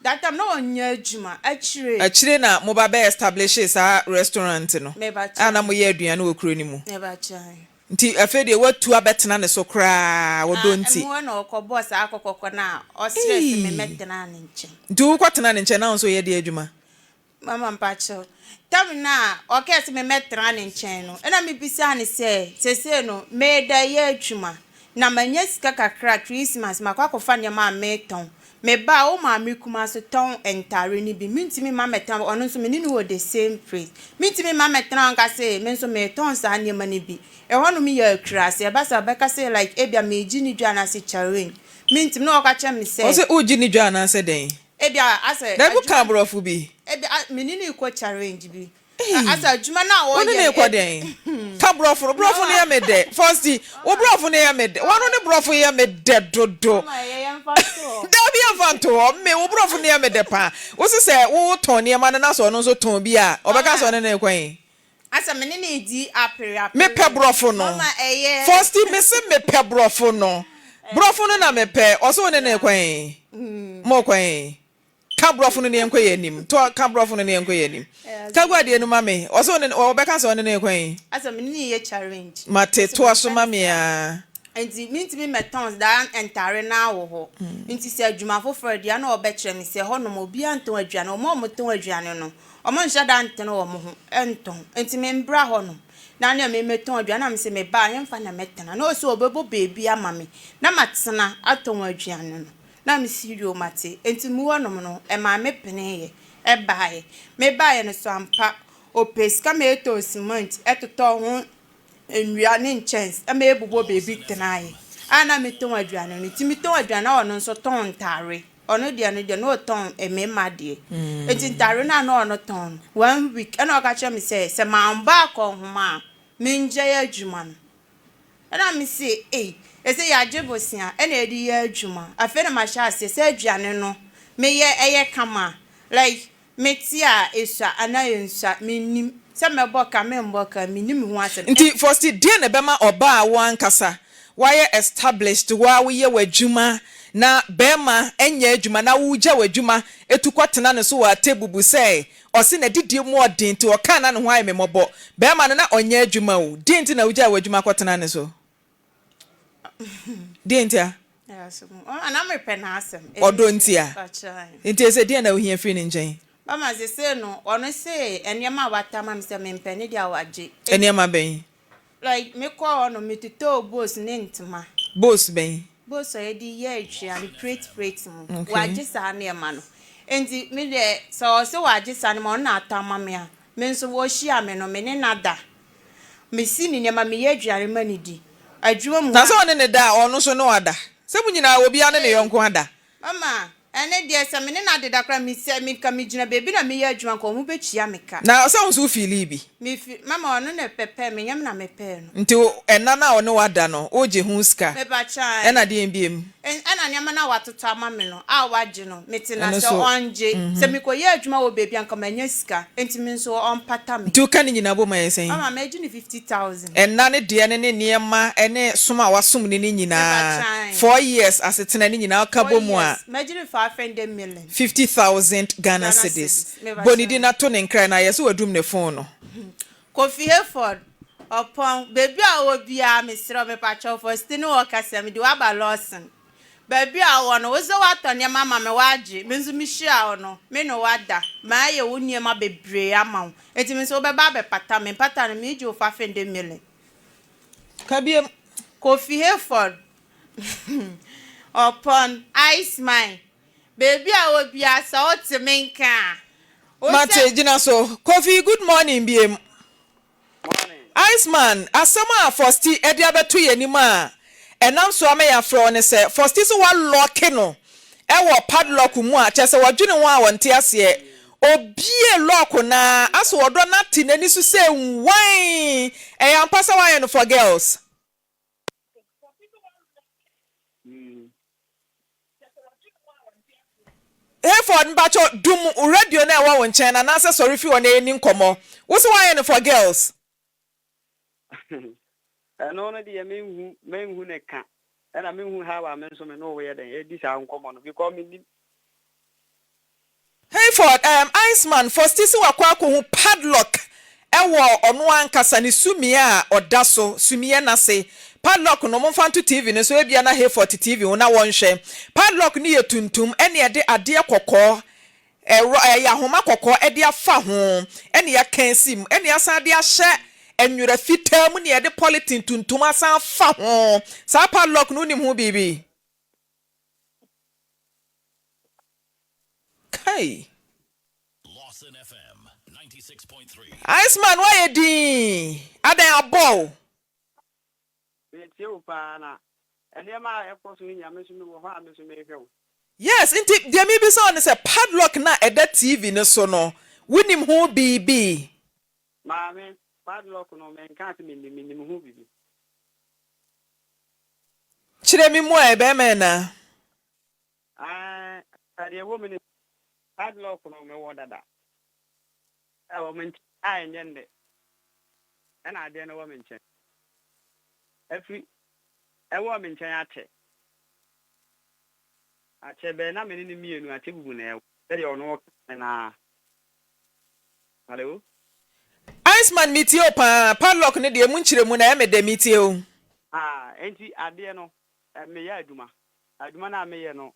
That time na ɔnyɛ adwuma akyire. Akyire na moba bɛ establishee saa restaurant no a na Mebakyɛe. moyɛ aduane wɔ kuro no mu? Mebakyɛe. Nti afei deɛ woatu abɛtena ne so koraa ɔdɔ Ah, nti? ɛmu hɔ na ɔkɔbɔɔ saa kɔkɔkɔ no a ɔsrɛɛ sɛ Eii! memmɛtena ne nkyɛn. Nti wokɔtena ne nkyɛn na wo nso woyɛ deɛ adwuma? Mama mpakyɛw, tam no a ɔkae sɛ memmɛtena ne nkyɛn no, ɛnna mibisaa no sɛ, Seesei no, mereda yɛ adwuma, na manya sika kakra a, Christmas makɔ akɔfa nneɛma a meretɔn. Meba a, wo maame kumaa nso tɔn ntade no bi. Mintumi mma mmɛtena hɔ, ɔno nso me ne no wɔ the same place. Mintumi mma mmɛtena hɔ nka sɛ me nso meretɔn saa nneɛma no bi. Ɛhɔnom yɛ akuraase, ɛba saa a, ɔbɛka sɛ like ebia meregye ne dwa anaasɛ challenge. Mintumi, na ɔka kyerɛ me sɛ. Ɔse woregye ne dwa anaasɛ dɛn? Ebia asɛ Dabi adwuma ka aborɔfo bi. Ebia a me ne no rekɔ challenge bi. Ei Asɛ adwuma no a wo ne ɔreyɛ no no rekɔ ebi. dɛn? Ka borɔfo no, borɔfo no yɛ me dɛ. Fosti, wo borɔfo no yɛ me dɛ. W'ano ne borɔfo yɛ me dɛ dodo. Mama ɛyɛ yɛmfa nto hɔ. Dabi yɛmfa nto hɔ. Me wo borɔfo no yɛ me dɛ paa. Wo se sɛ wo tɔn nneɛma no na sɛ ɔno nso tɔn bi a, ɔbɛka sɛ Mama ɔne no rekɔ he? asɛ me ne no redi apere Mepɛ apere. borɔfo no. Mama ɛyɛ. Fosti, me se mepɛ borɔfo no. Borɔfo no na mepɛ. Ɔse wo ne no rekɔ he? Morekɔ he? Ka borɔfo no na yɛnkɔ yɛn anim. To ka borɔfo no na yɛnkɔ yɛn anim. Ka gu adeɛ no ma me. Ɔse wo ne no, ɔbɛka sɛ ɔne no rekɔ he? Asɛ me ne no yɛ challenge. Mate, Sɛ toa so mepɛ ma no me saa. aa. Nti mentumi mmɛtɔn daa ntare no ara wɔ hɔ. Nti sɛ adwuma foforɔ deɛ a na ɔbɛkyerɛ me sɛ hɔnom obiara ntɔn aduane. Wɔn a wɔtɔn aduane no, wɔnhyɛ da ntene wɔn ho ntɔn. Nti membra hɔnom na nea memmɛtɔn aduane na mese meba a ɛmfa na mɛtena. Na ɔse ɔbɛbɔ baabi ama me na matena atɔn aduane no. Na mese yoo mate. Nti mu hɔnom no ɛmaa me peneeɛ ɛbaeɛ. Mebaeɛ no so ampa ɔpɛ sika ma ɛtɔɔ cement ɛtotɔɔ ho nnua ne nkyɛnse ma yɛbobɔ baabi tenaeɛ a na metɔn aduane no. Nti metɔn aduane na ɔno nso tɔn ntaare. Ɔno deɛ no deɛ na ɔtɔn mmarima deɛ. Nti ntaare no a na ɔno tɔn no, one week ɛna ɔka kyerɛ me sɛ, sɛ mambɔ akɔnhoma a, mengyae adwuma no. Ɛna mese, ei, ɛsɛ yɛagye bosea ɛna yɛde yɛ adwuma. Afei na mahyɛ aseɛ sɛ aduane no meyɛ ɛyɛ kama. Like Mete a, esua anaa ensua, mennim. Sɛ mɛbɔ ka, meremmɔ ka, menni me ho asɛm. Nti Fosti, deɛn na ɛbɛma ɔbaa a wo ankasa woayɛ established, wo ara woyɛ w'adwuma na barima nyɛ adwuma na wogya w'adwuma tu kɔtena ne so wɔ atebubu sɛ ɔse n'adidie mu ɔden nti ɔkaa na ne ho ayɛ me mmɔbɔ, barima no na ɔnyɛ adwuma o, deɛn nti na wogyae w'adwuma kɔtena ne so? Deɛn ntia? Na mepɛ n'asɛm. Ɔdɔ ntia. Nti ɛsɛ deɛn na wohia firi ne nkyɛn? Mama sese no, ɔno se nneɛma a wata ama me sɛ mempɛ ne deɛ a wagye. Nneɛma bɛn? Like mekɔɔ hɔ no, metotɔɔ bowls ne ntoma. Bowls bɛn? Bowls a yɛde yɛ aduane, plate plate mu. Wagye saa nneɛma no. Nti me deɛ sɛ ɔse wagye saa nneɛma, ɔno na atɔ ama me a, me nso ɔhyia me no, me ne no ada. Mesi ne nneɛma, meyɛ aduane ma no di. Adwuma mu Na hɔ sɛ a. ɔne no da a, ɔno nso ne wo ada. Sɛ mo nyinaa, obiara ne ne Ei, yɔnko ada. mama! Ɛne deɛ sɛ me ne no adeda koraa me sɛ me nka me gyina baabi na meyɛ adwuma nka ɔmo bɛtua me ka. Na sɛ wo nso wo feelii bi? Me fi, mama ɔno na ɛpɛpɛɛ me, nyɛ me na mepɛɛ no. Nti wo, ɛna no a ɔne wo ada no, wogye ho sika? Mepakyɛ ae. Ɛna deɛn biom? Ɛna nneɛma no a watotɔ ama me no a wagye no, mete no Ɛno ase nso, ɔngye. Sɛ mekɔyɛ adwuma wɔ baabi a nka manya sika, enti me nso ɔmpata me. Nti woka ne nyinaa bom a ɛyɛ sɛn? Mama magye no 50,000. Ɛna ne deɛ no ne nneɛma ne som a wasom no no nyinaa, Mepakyɛ ae. 4 years asetena no nyinaa woka Four bɔ mu a. years, magye no 500 million. 50,000 Ghana Ghana cedis. cedis. Bɔ ne Mepakyɛ din ae. na to ne nkran na ayɛ sɛ wadum ne phone no. Kofi Hayford, Ɔpɔn, baabi a ɔwɔ biara mesrɛ wo mepakyɛ wo Faustin wɔ kasa mede wo aba Lawson. Baabi a ɔwɔ no, wo sɛ woatɔ nneɛma ama me woagye, me nso mehyia wo no, me ne wo ada, mayɛ wo nneɛma bebree ama wo. Enti me nso wobɛba abɛpata me, mpata no meregye wo 500 million. Ka biem. Kofi Hayford, Ɔpɔn, Ice Mine, baabi a ɔwɔ biara sɛ wote me nka a, wo Mate, sɛ. gyina so. Kofi, good morning biem. Morning. Iceman, asɛm a Fosti de abɛto yɛn anim a ɛnam so ama yɛafrɛ wo ne sɛ, Fosti sɛ wɔalɔɔke no wɔ padlock mu a, kyerɛ sɛ wɔdwene ho a wɔnte aseɛ. Obue lock no ara, asɛ ɔdɔ no ate n'ani so sɛ nwan. Ɛyɛ ampa sɛ woayɛ no for girls? Hayford, mpakyɛ dum radio no a ɛwɔ wo nkyɛn no anaasɛ sɔre fi hɔ na yɛnni nkɔmmɔ. Wo se woayɛ no for girls? Ɛno no deɛ menhu menhu ne ka ɛna menhu how a me nso me ne wo yɛ dɛn ɛdi saa nkɔmmɔ no because mennim. Hayford, um, Iceman, Fosti se wakɔ akɔhu padlock wɔ ɔno ankasa ne sumiiɛ a ɔda so, sumiiɛ no ase. Padlock no, momfa nto TV no so, ebia na Hayford te TV ho na wɔnhwɛ. Padlock no yɛ tuntum ɛne ɛde adeɛ kɔkɔɔ, ɛrɔ, ɛyɛ ahoma kɔkɔɔ de afa ho, ɛne yɛaka asi mu, ɛne yɛasan de ahyɛ nwera fitaa mu ne yɛde polythene tuntum asan afa ho. Saa padlock no, wonim ho biribi? Kai! Iceman woayɛ dinn, adɛn abɔ wo? Metie wo paa na nneɛma a ɛkɔ so no nyinaa me nso mewɔ hɔ a me nso mehwɛ wo. Yes, nti deɛ mebisa wo ne sɛ padlock no a ɛda TV no so no, wonim ho biribi? Maame, padlock no menkaa sɛ mennim, menim ho biribi. Kyerɛ me mu ɛ, bɛrima anaa? Ae, deɛ ɛwɔ mu ne padlock no mewɔ dada. Ɛwɔ me nkyɛn a ɛnyɛ nnɛ ɛna adeɛ no wɔ me nkyɛn. Ɛfiri ɛwɔ me nkyɛn akyɛ. Akyɛ bɛn na me ne no mmienu akyɛ bubu na ɛwɔ sɛdeɛ ɔno ɔka me no ara. Hello? Iceman metie wo paa, padlock no deɛ emu nkyerɛmu no ɛyɛ me dɛ, metie wo. Ah, enti adeɛ no, meyɛ adwuma. Adwuma no a meyɛ no,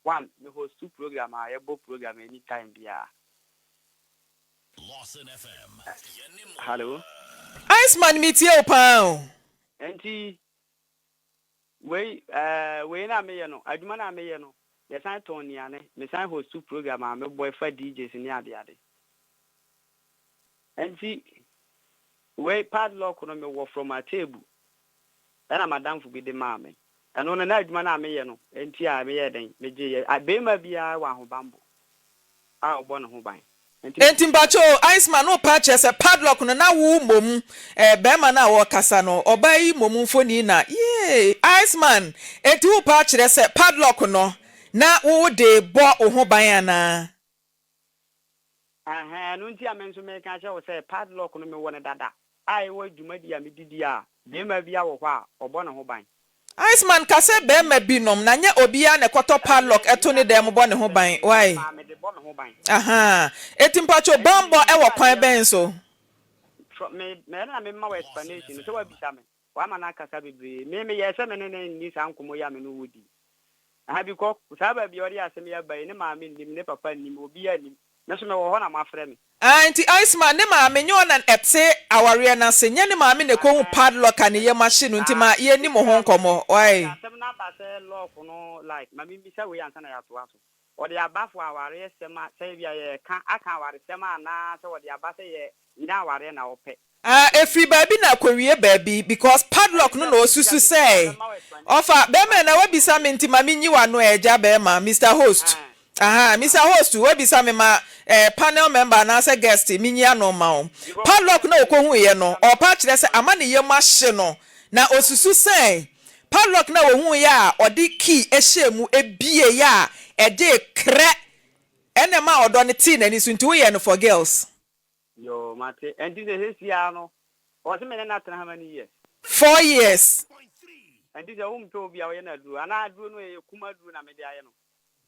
one, me host program a yɛbɔ program anytime biara. Hello? Iceman metie wo paa o. Enti wei, eh, wei no a meyɛ no, adwuma no a meyɛ no, yɛsan tɔn nnuane, mesan host program a mebɔ ɛfa DJs ne adeade. Enti wei padlock no mewɔ from Atebu ɛna madamfo bi de maa me. Ɛno no na adwuma no a meyɛ no nti a meyɛɛ dɛn megyeeɛ. Barima biara wɔ ahobammɔ a ɔbɔ ne ho ban. Nti Enti mpakyɛ o, Iceman wo pa kyerɛ sɛ padlock no na wo mmom eh, bɛrima no a wɔkasa no, ɔbaa yi mmom mfoni na yee, Iceman, enti wo pa kyerɛ sɛ padlock no na wo de bɔ wo ho ban anaa? Ɛhɛn, ɛno nti a me nso meka kyerɛ wo sɛ padlock no mewɔ no dada a ɛwɔ dwumadi a medidi a barima bi wɔ hɔ a ɔbɔ ne ho ban. Iceman ka sɛ bɛrima binom, na nyɛ obiara na ɛkɔtɔ padlock ɛto ne dan mu bɔ ne ho ban, why? Maa mede bɔ me ho ban. Ahaa, enti mpakyɛ banbɔ ɛwɔ kwan bɛn so? Me, me ɛna mema wo explanation no sɛ woabisa me, woama no akasa bebree. Me meyɛɛ sɛ me ne no nni saa nkɔmmɔ yi a me ne wo di. Aha bi kɔ saa baabi a ɔde asɛm yi aba yi, ne maame nnim, ne papa nnim, obiara nnim. Me nso mewɔ hɔ na moafrɛ me. Ah, nti Iceman, ne maame nyɛ ɔna ɛte awareɛ no ase, nyɛ ne maame na ɛkɔhu padlock a ne yam ahye no nti ma yɛnni mo ho nkɔmmɔ, wai? Asɛm no aba sɛ lock no like, ma memmisa wei ansa na yɛatoa so. Ɔde aba fo awareɛsɛm a sɛ ebia yɛreka aka awaresɛm anaa sɛ ɔde aba sɛ yɛ nyɛ awareɛ na ɔpɛ. Ah, ɛfiri baabi na akɔwie baabi because padlock no na ɔsusu sɛ Ɔfa, bɛɛma na wabisa me nti ma me nyi w'ano ɛ agya bɛɛma, Mister Host. Ahaa, Mister Host, wabisa me ma eh, panel member anaasɛ guest me nyi ano mma wo. Padlock no a ɔkɔhuiɛ no, ɔɔpa akyerɛ sɛ ama ne yam ahye no, na ɔsusu sɛ padlock no a ɔhuiɛ a ɔde key hyɛɛ mu bieeɛ a ɛgyee krɛ ɛna ɛmaa ɔdɔ no tee n'ani so nti woyɛɛ no for girls. Yoo mate ɛnti sɛ sɛsi ara no ɔse me ne no atena how many years? Four years. Ɛnti sɛ wo mpɛ obi a woyɛ no aduro anaa aduro no ɛyɛ kum aduro na mede ayɛ no?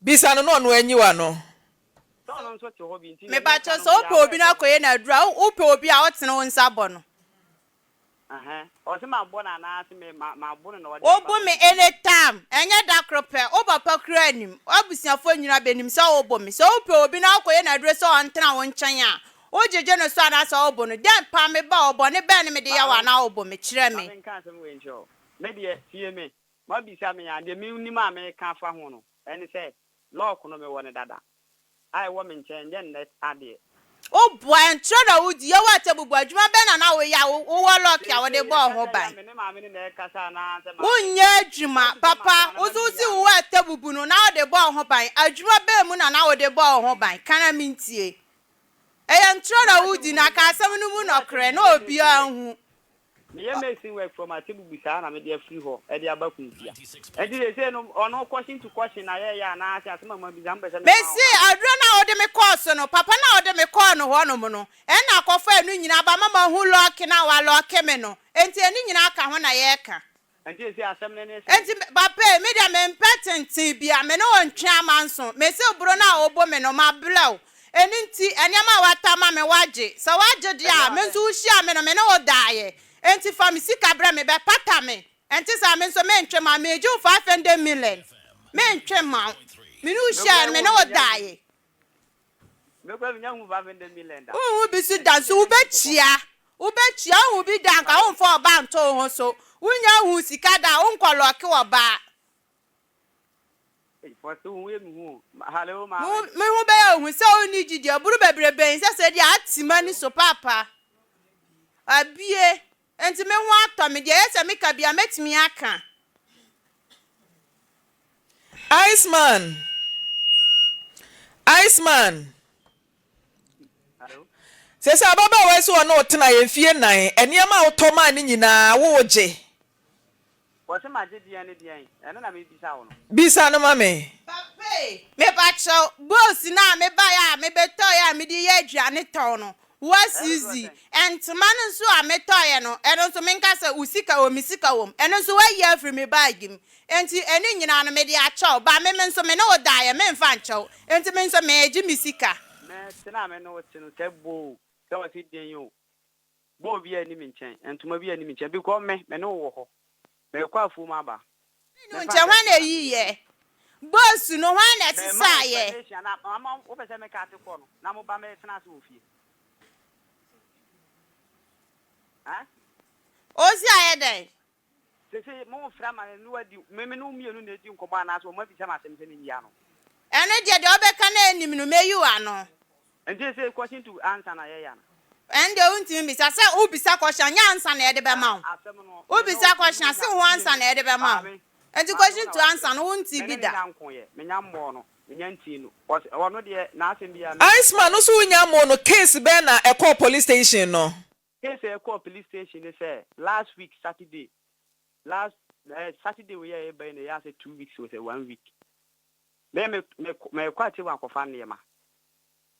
Bisa no na ɔno anyi w'ano. Sɛ ɔno nso te hɔ bi nti deɛ Mepakyɛw meka no sɛ meyɛ wopɛ aware obi na sɛ. akɔyɛ no aduro a wopɛ obi a wotene wo nsa bɔ no. Ɛhɛn ɔse mabɔ no anaa se me ma mabo no na ɔde Wo aba bo me bɛbi. anytime, ɛnyɛ da koro pɛ, wo papa koraa nim, w'abusuafoɔ nyinaa bɛnim sɛ wo bo me. Sɛ wo pɛ obi na wo kɔyɛ no aduro sɛ ɔntena wo nkyɛn a, wo gyegye no so anaasɛ wo bo no? Dɛn paa me ba o, bɔne bɛn ne mede yɛ wo Maame, anaa wo bo me? Kyerɛ ma me. menka asɛm wei nkyerɛ wo. Me deɛ, tie me. Moabisa me a, deɛ menim a meka afa ho no, ɛne sɛ, lock no mewɔ no dada. A ɛwɔ me nkyɛn, ɛnyɛ nnɛ adeɛ. Wo boa, ntorɔ na wo di, yɛ wo atabubu, adwuma bɛn na na wo yɛ a wo wɔ lɔki a wode Seesei bɔɔ ho yɛkasa yi a, ban? me ne maame no na ɛrekasa anaa sɛ Wo maame? nyɛ adwuma, Woate sɛ papa, makoa no wo na nso wo meyi se ano. wo wɔ atabubu no na wode bɔɔ ho ban, adwuma bɛn mu na na wode bɔɔ wo ho ban? Ka na mentie. Ɛyɛ ntorɔ Mewɔ na wo di, atabubu na meyɛ ka asɛm no mu mewɔ nɔkorɛ atabubu na meyɛ mason obiara work. nhu. Meyɛ mason work from Atebubu saa na mede afiri hɔ de aba Kuntia. Enti seesei no ɔno question to question na yɛyɛ anaa sɛ asɛm a moabisa mopɛ sɛ mema wo Mese, answer. aduro no a wode me kɔɔ so no, papa no a wode me kɔɔ no hɔnom no, ɛna akɔfa ɛno nyinaa aba ama mahu lɔɔke no a walɔɔke me no. Enti ɛno nyinaa ka ho na yɛreka. Enti seesei asɛm no ne sɛn? Enti papa ei, me deɛ mempɛ tenten biara, me ne wo ntwe amanso. Mese boro no a wobo me no, mabrɛ wo. Ɛno nti, nneɛma a woatɔ ama me, woagye. Sɛ woagye deɛ a, Nneɛma me bɛn? nso wohyiaa me no, me ne wo daeɛ. Enti fa me sika brɛ me, bɛpata me. Ɛnte saa, me nso mentwe mma wo. Meregye wo 500 million. Mentwe mma wo. Me ne wo hyiaeɛ no, me ne wo daeɛ. Wonhu bi so da nso wobɛkyia. Wobɛkyia, wonhu bi da anka womfa ɔbaa nto wo ho so. Wonnya nhuu sika da a, wonkɔ lɔke ɔbaa. Me ho bɛyɛ wo hu sɛ wonni gyidie. Aburu bebrebe yi sɛ sɛ deɛ ate m'ani so paapa. Abie. Enti me ho atɔ me. Deɛ ɛyɛ sɛ meka biara, mɛtumi aka. Iceman! Iceman! Seesei ababaawa yi sɛ ɔne wo tenaeɛ mfie nnan, nneɛma a wotɔ maa no nyinaa, woregye. Wɔse magye deɛn ne deɛn? Ɛno na mebisa wo no. Bisa no ma me. Papa e, mepakyɛw, bowls no a mebaeɛ a mebɛtɔeɛ a mede yɛ aduane tɔn no, woasizi. Ntoma no nso a metɔeɛ no, ɛno nso menka sɛ wo sika wɔ mu, me sika wɔ mu, ɛno nso woayi afiri me bag mu. Enti ɛno nyinaa no mede akyɛ wo, but me me nso me ne wo daeɛ, memfa nkyɛ wo. Enti me nso meregye me sika. Me tena a me ne wo te no, sɛ bowl, sɛ wɔse deɛn o, Bowl biara nni me nkyɛn, ntoma biara nni me nkyɛn, because me, me ne wo wɔ hɔ. Merekɔ afuom aba. Me ne wo Memfa nkyɛn, nkyɛ hwan na ntoma na mede ɛyiiɛ? brɛ. Bowls no, hwan na Mema wo ɛsesaeɛ? explanation anaa mama wopɛ sɛ meka ate kɔ no na mo ba mɛtena ase wɔ fie? Huh? Ɔsi ayɛ dɛn? Sesei mo frɛ ama me ne wo adi, me me ne wo mmienu na edi nkɔmmɔ anaasɛ wɔn abisa me asɛm sɛ menyi ano? Ɛno deɛ, deɛ wobɛka na ɛnnim no, mɛyi wo ano. Nti sesei question to answer na yɛyɛ ana? Ɛno deɛ wontumi mmisa. Sɛ wobisa question a, nyɛ answer na yɛde bɛma wo. Asɛm no, me ne wo, Wobisa me ne question wo a, se nya, ho tie answer me, na yɛde bɛma wo. maame, Nti maame wo question na to wakyerɛ answer me, no, wonte me bi ne no da. nya nkoeɛ, menya mmɔɔ no, menya ntii no, ɔse, ɔno deɛ n'asɛm biara mɛka. Iceman no so wonya mmoo no case bɛn na ɛkɔɔ police station no? Case a ɛkɔɔ police station ne sɛ last week Saturday, last eh, Saturday wei a ɛreba yi na ɛyɛ asɛ 2 weeks o sɛ one week. Me me me mekɔ akyire hɔ akɔfa nneɛma.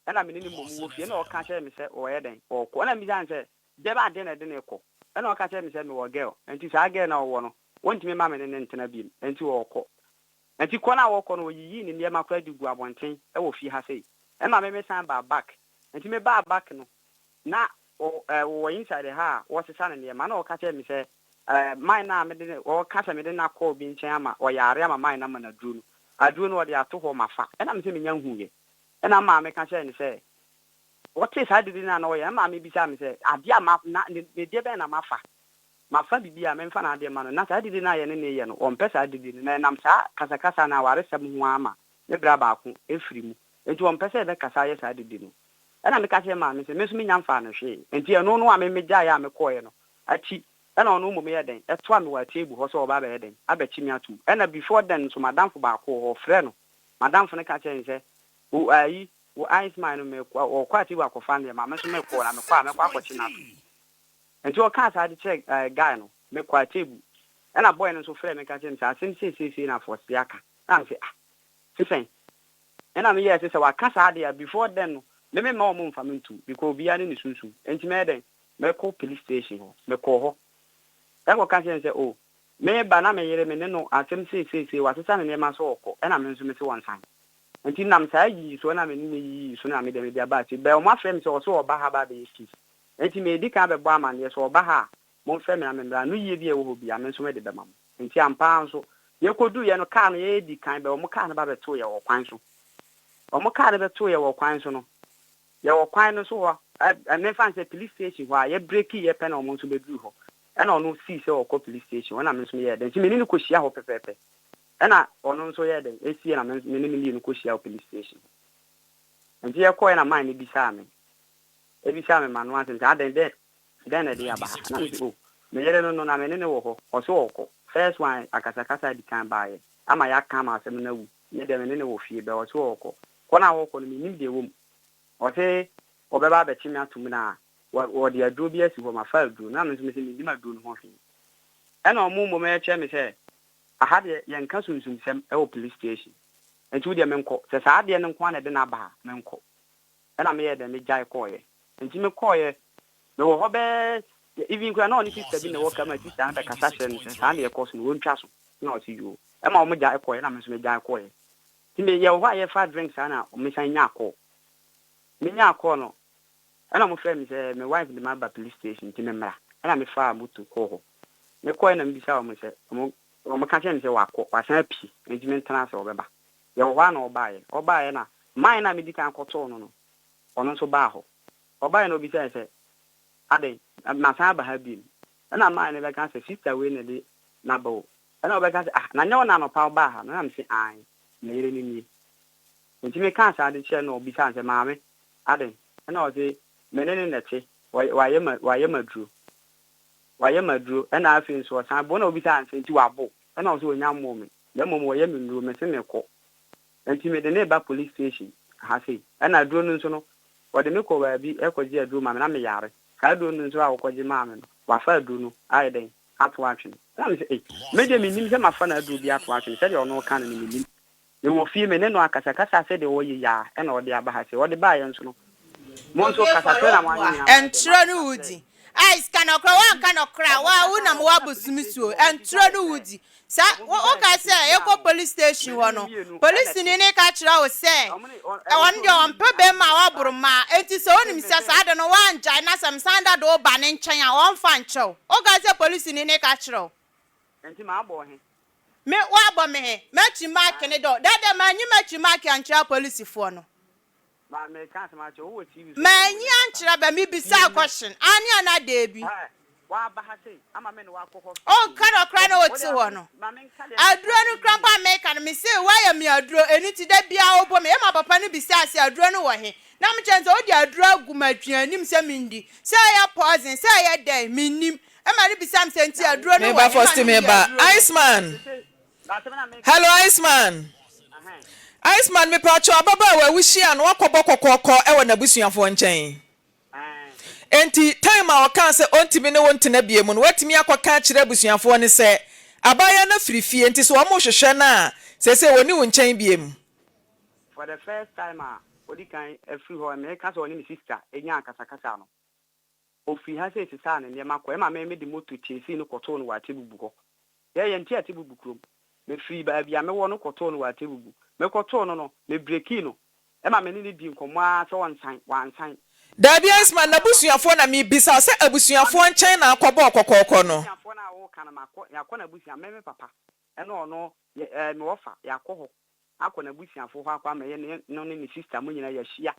Ɛna me ne no mmom wɔ fie ɛna ɔka kyerɛɛ me sɛ ɔyɛ dɛn ɔrekɔ. Ɛna mebisa no sɛ dɛbɛ adeɛ na ɛde no rekɔ? Ɛna ɔka kyerɛɛ me sɛ mewɔ girl nti saa girl no a ɔwɔ no wɔntumi mma me ne no ntena biom nti ɔrekɔ. Nti kɔ no a ɔrekɔ no ɔyiyii ne nneɛma koraa de guu abɔnten wɔ fie ha sei. Ɛma me mesan baa back. Nti mebaa back no na ɔwɔ inside ha a ɔresesa ne nneɛma na ɔka kyerɛɛ me sɛ man no a mede no ɔreka sɛ mede no akɔ obi nkyɛn ama ɔyare ama man no ama no aduro no, aduro no ɔde ato hɔ mafa. Ɛna mese menya nhuiɛ. Ɛna maame ka kyerɛɛ no sɛ ɔtee saa dede no a na ɔyɛ no, maame bisaa me sɛ adeɛ a ma na ne deɛ bɛn na mafa? Mafa biribi a memfa n'adeɛ mma no. Na saa dede no a yɛne no reyɛ no, ɔmpɛ saa dede no. Na ɛnam saa kasakasa no awaresɛm ho ara ma me bra baako firi mu. Enti ɔmpɛ sɛ yɛbɛkasa ayɛ saa dede no. Ɛna meka kyerɛɛ maame sɛ me nso mennya mfaa no hwee. Enti ɛno no a me megyaeɛ a mekɔeɛ no akyi. Ɛna ɔno mmom yɛɛ dɛn? Ɛtoa me wɔ ateebu hɔ sɛ ɔreba abɛyɛ dɛn? Abɛkye me atom. Ɛna before then nso m'adamfo baako wɔ hɔ, ɔfrɛɛ no. M'adamfo no ka kyerɛɛ no sɛ, Wo ayi, wo ice man no, mekɔ, ɔrekɔ ateebu akɔfa nneɛma, me nso mekɔ, na mekɔ a, mɛkɔ akɔkye no atom. Nti ɔkaa saa de kyerɛɛ eh, guy no, mekɔ ateebu. Ɛna boy no nso frɛɛ me ka kyerɛɛ me sɛ, asɛm sei sei sei na Fosse aka. Ɛna mese, ah, te sɛn? Ɛna meyɛɛ sɛ, sɛ waka saa deɛ a, before then no, me memma wɔn mfa me ntom, because obiara ne ne sunsum. Nti mɛyɛ dɛn? Mɛkɔ police station hɔ. Mekɔɔ hɔ kɔka kyerɛɛ no sɛ, Oh, mereba na me yere, me ne no asɛm sei sei sei, wasesa ne nneɛma sɛ ɔrekɔ, ɛna me nso mese ɔnsan. Nti nam saa yiyi so na me ne no yiyii so na me deɛ mede aba akyiri. But wɔafrɛ me sɛ ɔse ɔreba ha aba abɛyɛ case. Nti meredi kan abɛbɔ amanneɛ sɛ ɔba ha a, momfrɛ me na memmra. Ano yie bi a ɛwɔ hɔ biara, me nso mede bɛma mo. Nti ampa ara nso, yɛkɔduiɛ no, kaa no yɛdi kan, but wɔn kaa no ba bɛtoo yɛn wɔ kwan so. Wɔn kaa no bɛtoo yɛn wɔ kwan so no, Yɛwɔ kwan no so hɔ, ɛ, memfa no sɛ police station hɔ a, yɛ breaki yɛ pɛ na ɔmo nso bɛduru hɔ. Ɛna ɔno sii sɛ ɔkɔ police station hɔ, ɛna me nso meyɛɛ dɛn, nti me ne no kɔhyia hɔ pɛpɛɛpɛ. Ɛna ɔno nso yɛɛ dɛn, ɛsiiɛ na me me ne no mmienu kɔhyia wɔ police station hɔ. Nti yɛkɔeɛ na man no bisaa me, ɛbisaa me m'ano asɛm sɛ adɛn, dɛn, dɛn na ɛde yɛ aba ha? Ɛna mese oh, me yere no no na me ne no wɔ hɔ, ɔse ɔɔkɔ. First one akasakasa adi kan baeɛ, ama yɛaka ama asɛm no awu. Me deɛ me ne no wɔ fie, but ɔse ɔɔkɔ. Kɔ no a ɔɔkɔ no mennim deɛ ɛwɔ mu. Ɔse ɔbɛba abɛkye me atom na wɔde aduro bi asi hɔ, mafa aduro no. Na me nso mese mennim aduro no ho hwee. Ɛna ɔmo mmom ɛɛkyerɛ me sɛ aha deɛ yɛnka sunsumsɛm wɔ police station, nti wodeɛ menkɔ. Sɛ saa adeɛ no nko ara na ɛde no aba a, menkɔ. Ɛna meyɛɛ dɛn, megyae kɔeɛ. Nti mekɔeɛ, mewɔ hɔ bɛyɛ even koraa na ɔne sister bi na ɛwɔ car mu a sister no bɛkasa kyerɛ no sɛ saa deɛ ɛkɔ so no wɔntwa so. Ɛna ɔse yoo. Ɛma wɔn gyae kɔeɛ ɛna me nso megyae kɔeɛ. Nti me yɛwɔ hɔ a yɛfa drink saa na mesan nyaa call. Menyaa call no ɛna wɔfrɛɛ me sɛ me wife de me aba police station nti memmra. Ɛna mefaa moto kɔɔ hɔ. Mekɔeɛ na mebisaa wɔn sɛ wɔn wɔka kyerɛɛ me sɛ wakɔ, wasan apue nti mentena ase ɔbɛba. Yɛwɔ hɔ ara na ɔbaeɛ. Ɔbaeɛ na man no a medi kan kɔtoo no no, ɔno nso baa hɔ. Ɔbaeɛ na ɔbisaeɛ sɛ, Adɛn, masan aba ha bio? Ɛnna man no bɛka sɛ, Sista wei na ɛde no aba o. Ɛnna ɔbɛka sɛ, Ah, na nyɛ wo na anɔpa wobaa ha no? Ɛnna mese, Aane, me yere no nie. Enti mekaa saa de kyerɛɛ no na ɔbisaa me sɛ, Maame, adɛn? Ɛnna ɔse, Me ne no na ɛte, wayɛ me wayɛ me aduro. Wayɛ me aduro. Ɛnna afei nso ɔsan bo. Ɛnna ɔbisaa me sɛ, Enti wabo wo? Ɛnna ɔse, Ɔnnya mmɔɔ me, na mmom wɔyɛ me nnuro. Mese mekɔ. Enti mede no reba police station ha sei. Ɛna aduro no nso no, wɔde me kɔɔ baabi kɔgyee aduro maa me, na meyare. Saa aduro no nso a wɔkɔgye maa me no, wafa aduro no ayɛ dɛn? Ato atwene. Ɛna mese, ei, me deɛ mennim sɛ mafa n'aduro bi ato atwene, sɛdeɛ ɔno reka no no mennim. Mewɔ fie, me ne no akasakasa sɛdeɛ ɔyɛ yi ara, ɛna ɔde aba ha sei. Ɔde baeɛ nso no, mo nso kasakyerɛ na moanyɛ me ama ayɛ dɛn? Ɛntorɔ no wodi. Ice ka nɔkorɛ woanka nɔkorɛ a woa wo nam woabosome suo ɛntorɔ no wodi sa wo woka sɛ yɛkɔ police station hɔ no policeni no ka kyerɛ wo sɛ ɔno deɛ ɔmpɛ bɛrima a waboro mmaa enti sɛ onim sɛ saa de no woangyae na sɛ mesan da de wo ba ne nkyɛn a ɔmfa nkyɛ wo woka sɛ policeni no ka kyerɛ wo. Enti mabɔ he? Me woabɔ me he? M'akyi mark ne dɔ dada manyi m'akyi mark ankyerɛ apolisifoɔ no. Manyi ankyerɛ bɛ, mebisaa question, aane anaa daabi? Oh, nka nɔkora na ɔte hɔ no. Aduro no kora mpo a meka no, mese woayɛ me aduro, ɛno nti da biara wobɔ me. Ɛma papa no bisaa sɛ aduro no wɔ he? Na mekyerɛ no sɛ wode aduro agu m'aduanim sɛ mendi, sɛ ɛyɛ poison, sɛ ɛyɛ dɛn, mennim. Ɛma no bisaa me sɛ nti aduro no Meba wɔ he? Ma first no meba. yii aduro no. Iceman. Hello Iceman. Iceman mepatwɔ ababaawa wo hyia no wakɔbɔ kɔkɔɔkɔ wɔ n'abusuafoɔ nkyɛn. Enti time a ɔkaa sɛ ɔntumi ne wo ntena biom no watumi akɔka akyerɛ abusuafoɔ no sɛ abaayewa no afiri fie nti sɛ wɔn rehwehwɛ no a seesei ɔnni wo nkyɛn biom. For the first time a odi kan afiri hɔ meka sɛ ɔne me sister nyaa akasakasa no, Ofiri ha sei sesaa ne nneɛma kɔ. Ɛma me mede moto kyesii no kɔtoo no wɔ Atebubu hɔ. Yɛ yɛnte Atebubu kurom. Mefirii baabi a mewɔ no kɔtoo no wɔ Atebubu. Mekɔtoo no no, me brekii no. Ɛma me ne no dii nkɔmmɔ ara sɛ ɔnsan. Wansan. Daabi Ɛma Iceman, ansa na makɔ. n'abusuafoɔ na mebisa wo sɛ Ma abusuafoɔ me nkyɛn na akɔbɔɔ kɔkɔɔkɔ no? M'abusuafoɔ no a woreka no, makɔ, yɛakɔ n'abusua, me me papa ne ɔno, yɛ ɛɛ me wɔfa, yɛakɔ hɔ akɔ n'abusuafoɔ hɔ akɔ ama yɛne no ne ne sister mo nyinaa yɛahyia.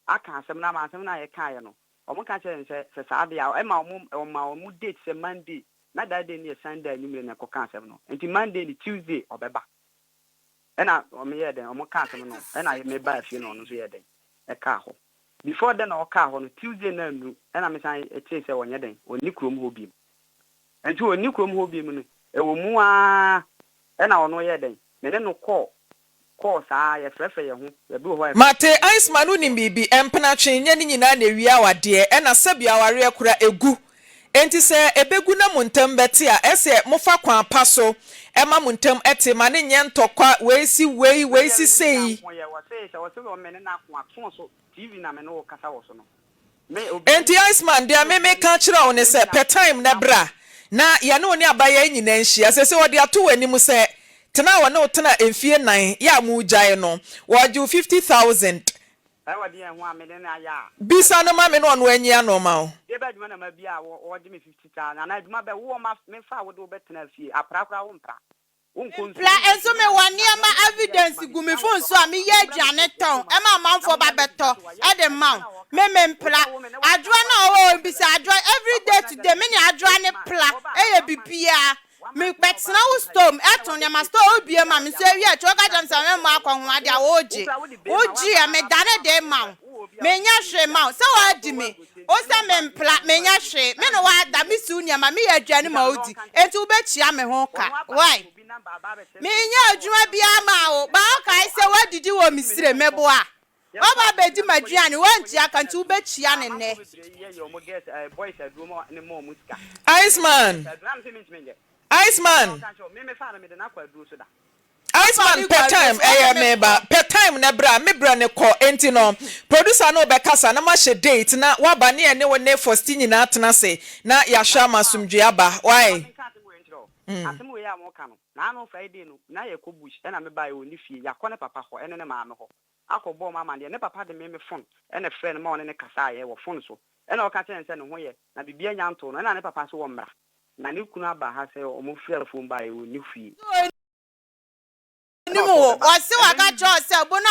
aka asɛm no ama asɛm no a yɛkaeɛ no, wɔka kyerɛɛ yɛn sɛ, sɛ saa deɛ a, ɛma wɔn, wɔmaa wɔn date sɛ Monday, na that day no yɛ Sunday anwummere na yɛkɔka asɛm no, nti Monday ne Tuesday ɔbɛba. Ɛna wɔyɛɛ dɛn, wɔkaa asɛm no, ɛna mebaa fie na ɔno nso yɛɛ dɛn, ɛkaa hɔ. Before then na ɔkaa hɔ no, Tuesday no annuru, ɛna mesan tee sɛ ɔnyɛ dɛn, ɔnni kurom hɔ bio. Nti ɔnni kurom hɔ biom no, ɛwɔ mu ara na ɔno yɛɛ dɛn? Me ne no kɔɔ, kɔɔ saa ara, yɛfrɛfrɛ yɛn ho, baabi wɔ hɔ a yɛfrɛ. Mate, Iceman wonim biribi, mpenatwe nyɛ ne nyinaa na ɛwia awadeɛ, ɛna sɛbi awareɛ kora ɛgu, enti sɛ ɛbɛgu na mo ntam bɛte a, ɛsɛ mofa kwan pa so ma mo ntam te, ma no nyɛ ntɔkwa, wei si wei, Me wei deɛ si me ne no sei. nkoeɛ, ɔse sɛ ɔse wɔ me ne no ako a, phone so, TV na me ne wo kasa wɔ so no. Enti Iceman, deɛ me meka kyerɛ wo ne sɛ, pɛ time na bra na yɛne wo ne abayaa yi nyinaa nhyia. Seesei wɔde ato w'anim sɛ tena a wɔne wo tena mfie nnan yɛ a moregyae no, wɔregye wo 50,000. Bisa no ma me na ɔno anyi ano mma wo. Mpla nso me wɔ nneɛma evidence gu me phone so a me yɛ aduane tɔn ɛma amanfoɔ ba bɛtɔ ɛde ma wo me me mpla adwoa no a ɔwɔ hɔ bisa adwoa every day to day me ne adwoa ne pla ɛyɛ bibiaa me bɛtena wo store mu ɛtɔn nneɛma store wo bie ma me nso ɛwie akyi woka kyerɛ me sɛ me mmɔ akɔnhoma deɛ a wogye wogye a me dane de ma wo me nyɛ hwee ma wo sɛ woadi me Wo sɛ me mpla, menyɛ hwee, me ne wo ada, me siw nneɛma, meyɛ aduane ma wo di, enti wobɛtua me ho ka. Why? Menyɛ adwuma biara maa wo, but wokae sɛ woadidi wɔ me sire, meboa. Woaba abɛdi m'aduane, woantua ka, nti wobɛtua no nnɛ. Iceman! Iceman! Iceman pɛ time ɛyɛ me ba pɛ time na bra me brɛ no kɔ enti no producer no bɛkasa na mahyɛ date na waba ne yɛne wo ne Fosti nyinaa atena ase na yɛahwɛ ama asomdwoeɛ aba wai. Asɛm wei a moka no, naano Friday no na yɛkɔ bush ɛna me baeɛ ɔnni fie, yɛakɔ ne papa hɔ ɛne ne maame hɔ akɔ bɔɔ ɔmo amaneɛ, ne papa de me me phone ɛna ɛfrɛɛ no ma ɔne no kasaeɛ wɔ phone so ɛna ɔka kyerɛɛ no sɛ ne ho yɛ na biribi anya ntoo no ɛna ne papa nso wɔmmra na ne kunu aba ha sɛ ɔmo firi afuom baeɛ ɔnni fie. Ɔnim wo. Ɔse waka kyerɛ wo sɛ bo no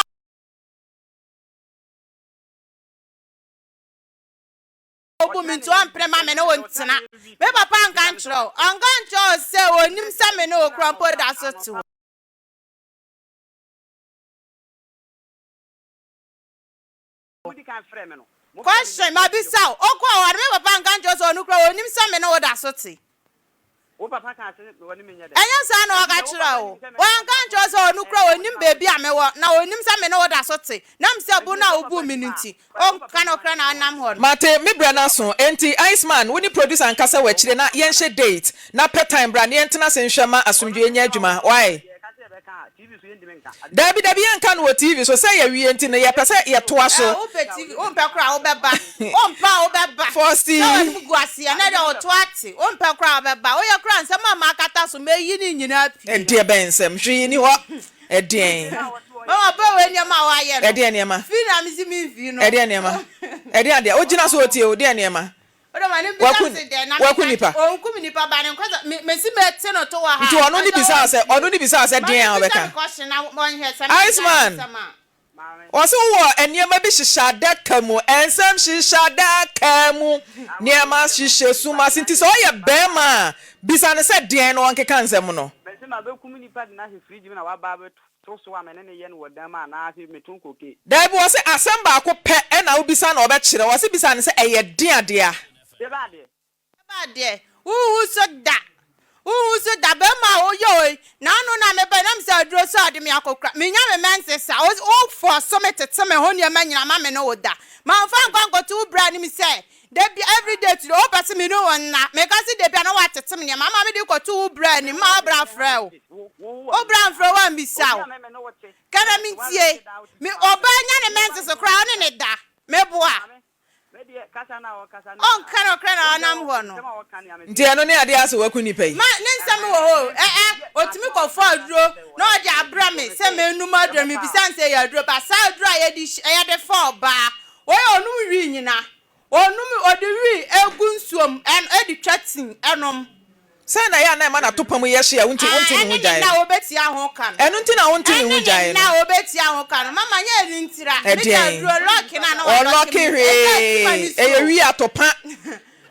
a obu me nti ɔmpene ma me ne wo ntena. Me papa anka nkyerɛ wo. Ɔnka nkyerɛ wo sɛ ɔnim sɛ me ne wo kora mpo da so te hɔ. Question, Mabisa wo, wokɔɔ hɔ no me papa anka nkyerɛ wo sɛ ɔno koraa ɔnim sɛ me ne wo da so te? Ɛnyɛ saa na ɔka kyerɛɛ wo? Wanka ankyerɛ wo sɛ ɔno koraa ɔnim baabi a mewɔ na ɔnim sɛ me ne wo da so te, nam sɛ bo no a wobuu me no nti, ɔnka nokorɛ na ɔnam hɔ no? Mate, me brɛ no aso, enti Iceman, wo ne producer nkasa wɔ akyire na yɛnhyɛ date na pɛ time bra na yɛntena ase nhwɛ ma asomdwoeɛ nyɛ adwuma, wai? Dabi dabi yɛnka no wɔ TV so sɛ yɛwie nti no yɛpɛ sɛ yɛtoa so. Ɛɛ wopɛ TV wompɛ koraa wobɛba wompɛ a wobɛba Fosti. Sɛ w'anim gu ase ɛnɛ deɛ woto ate wompɛ koraa wobɛba woyɛ koraa nsɛm a makata so mɛyi ne nyinaa pie. Ɛdeɛ bɛn nsɛm hwee nni hɔ ɛdeɛn. Mama bɛ wei nneɛma a woayɛ no. Ɛdeɛn nneɛma. Fii na mesi memfii no. Ɛdeɛn nneɛma ɛdeɛn adeɛ wogyina so otie o deɛn nneɛma. Waku nipa. Nti ɔno ne bisaa sɛ ɔno ne bisaa sɛ deɛn a ɔbɛka. Iceman, ɔse wowɔ nneɛma bi hyehyɛ adaka mu, nsɛm hyehyɛ adaka mu, nneɛma hyehyɛ sum ase nti sɛ ɔyɛ bɛɛma a bisa no sɛ deɛn na ɔnkeka nsɛm no. To so a me ne no yɛ no wɔ dan mu anaa afei meto nkoke. Daabi, ɔse asɛm baako pɛ na wobisa no ɔbɛkyerɛ wo, ɔse bisa no sɛ ɛyɛ den adeɛ a. Deba adeɛ. Deba adeɛ, wonhu so da, wonhu so da, bɛrima a woyɛ oi, n'ano na mebɛ na mesɛ aduro sɛ ɔde me akɔkura, menya me menses a, wo force me tete me ho nneɛma nyina ma me ne wo da, mamfa ankɔ ankɔto wo bra anim sɛ da bia every day today wopɛ sɛ me ne wo nna, meka se da bia na woatete me nneɛma ama mede kɔto wo bra anim ma wo bra frɛ wo. Wo bra mfrɛ wo ammisa wo. Ka na mentie. Me ɔbaa nya ne menses koraa wo ne ne da. Meboa. Ɔnka nokorɛ na ɔnam hɔ no. Nti ɛno ne adeɛ a sɛ waku nipa yi. Ma ne nsɛm wɔ hɔ o. Ɛ ɛ ɔtumi kɔfa aduro na ɔde abrɛ me sɛ menum aduro no. Mebisa no sɛ ɛyɛ aduro ba. Saa aduro a yɛde yɛde fa ɔbaa. Wei ɔnom wii nyina. Ɔnom, ɔde wii gu nsuo mu ɛn, de twa tin nom. Sɛn na ɛyɛ a na ɛma n'atopam yɛ hye a wonti wonte ne Ɛne ho ne gyae nna no? a wɔbɛtua ho ka no. Ɛno nti na wonte ne Ɛne ho ne gyae nna no. a wɔbɛtua ho ka no. Mama nyɛ ɛno ntira. Me deɛ Ɛdeɛn? aduro lɔke no a na walɔke Ɔlɔke me. Ɛsɛ ati m'ani hwee. so Ɛyɛ o. wii atopa.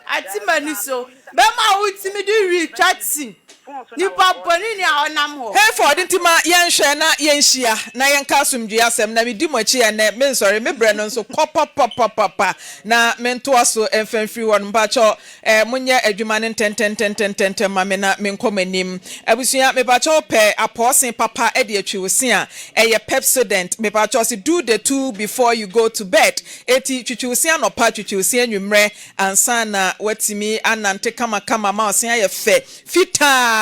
Ati m'ani so. Bɛrima a wotumi de wii twa tin. Phone so na Nipa wɔ bɔne ni a ɔnam hɔ. Hayford, nti ma yɛnhwɛ na yɛnhyia na yɛnka asomdwoeɛ asɛm na medi mo akyi ɛnnɛ, mensɔre, me berɛ no nso kɔ papapapapa na mentoa so mfa mfiri hɔ no. Mpakyɛw eh, monyɛ adwuma no ntɛntɛntɛntɛntɛm ma me na menkɔ m'anim. Abusua, mepakyɛw pɛ apɔɔse papa de atwi wo se a, ɛyɛ Pepsodent. Mepakyɛw se do the two before you go to bed. Eti twitwi wo se anɔpa, twitwi wo se anwummerɛ ansa na woatumi anante kamakama ma wo se ayɛ fɛ fitaa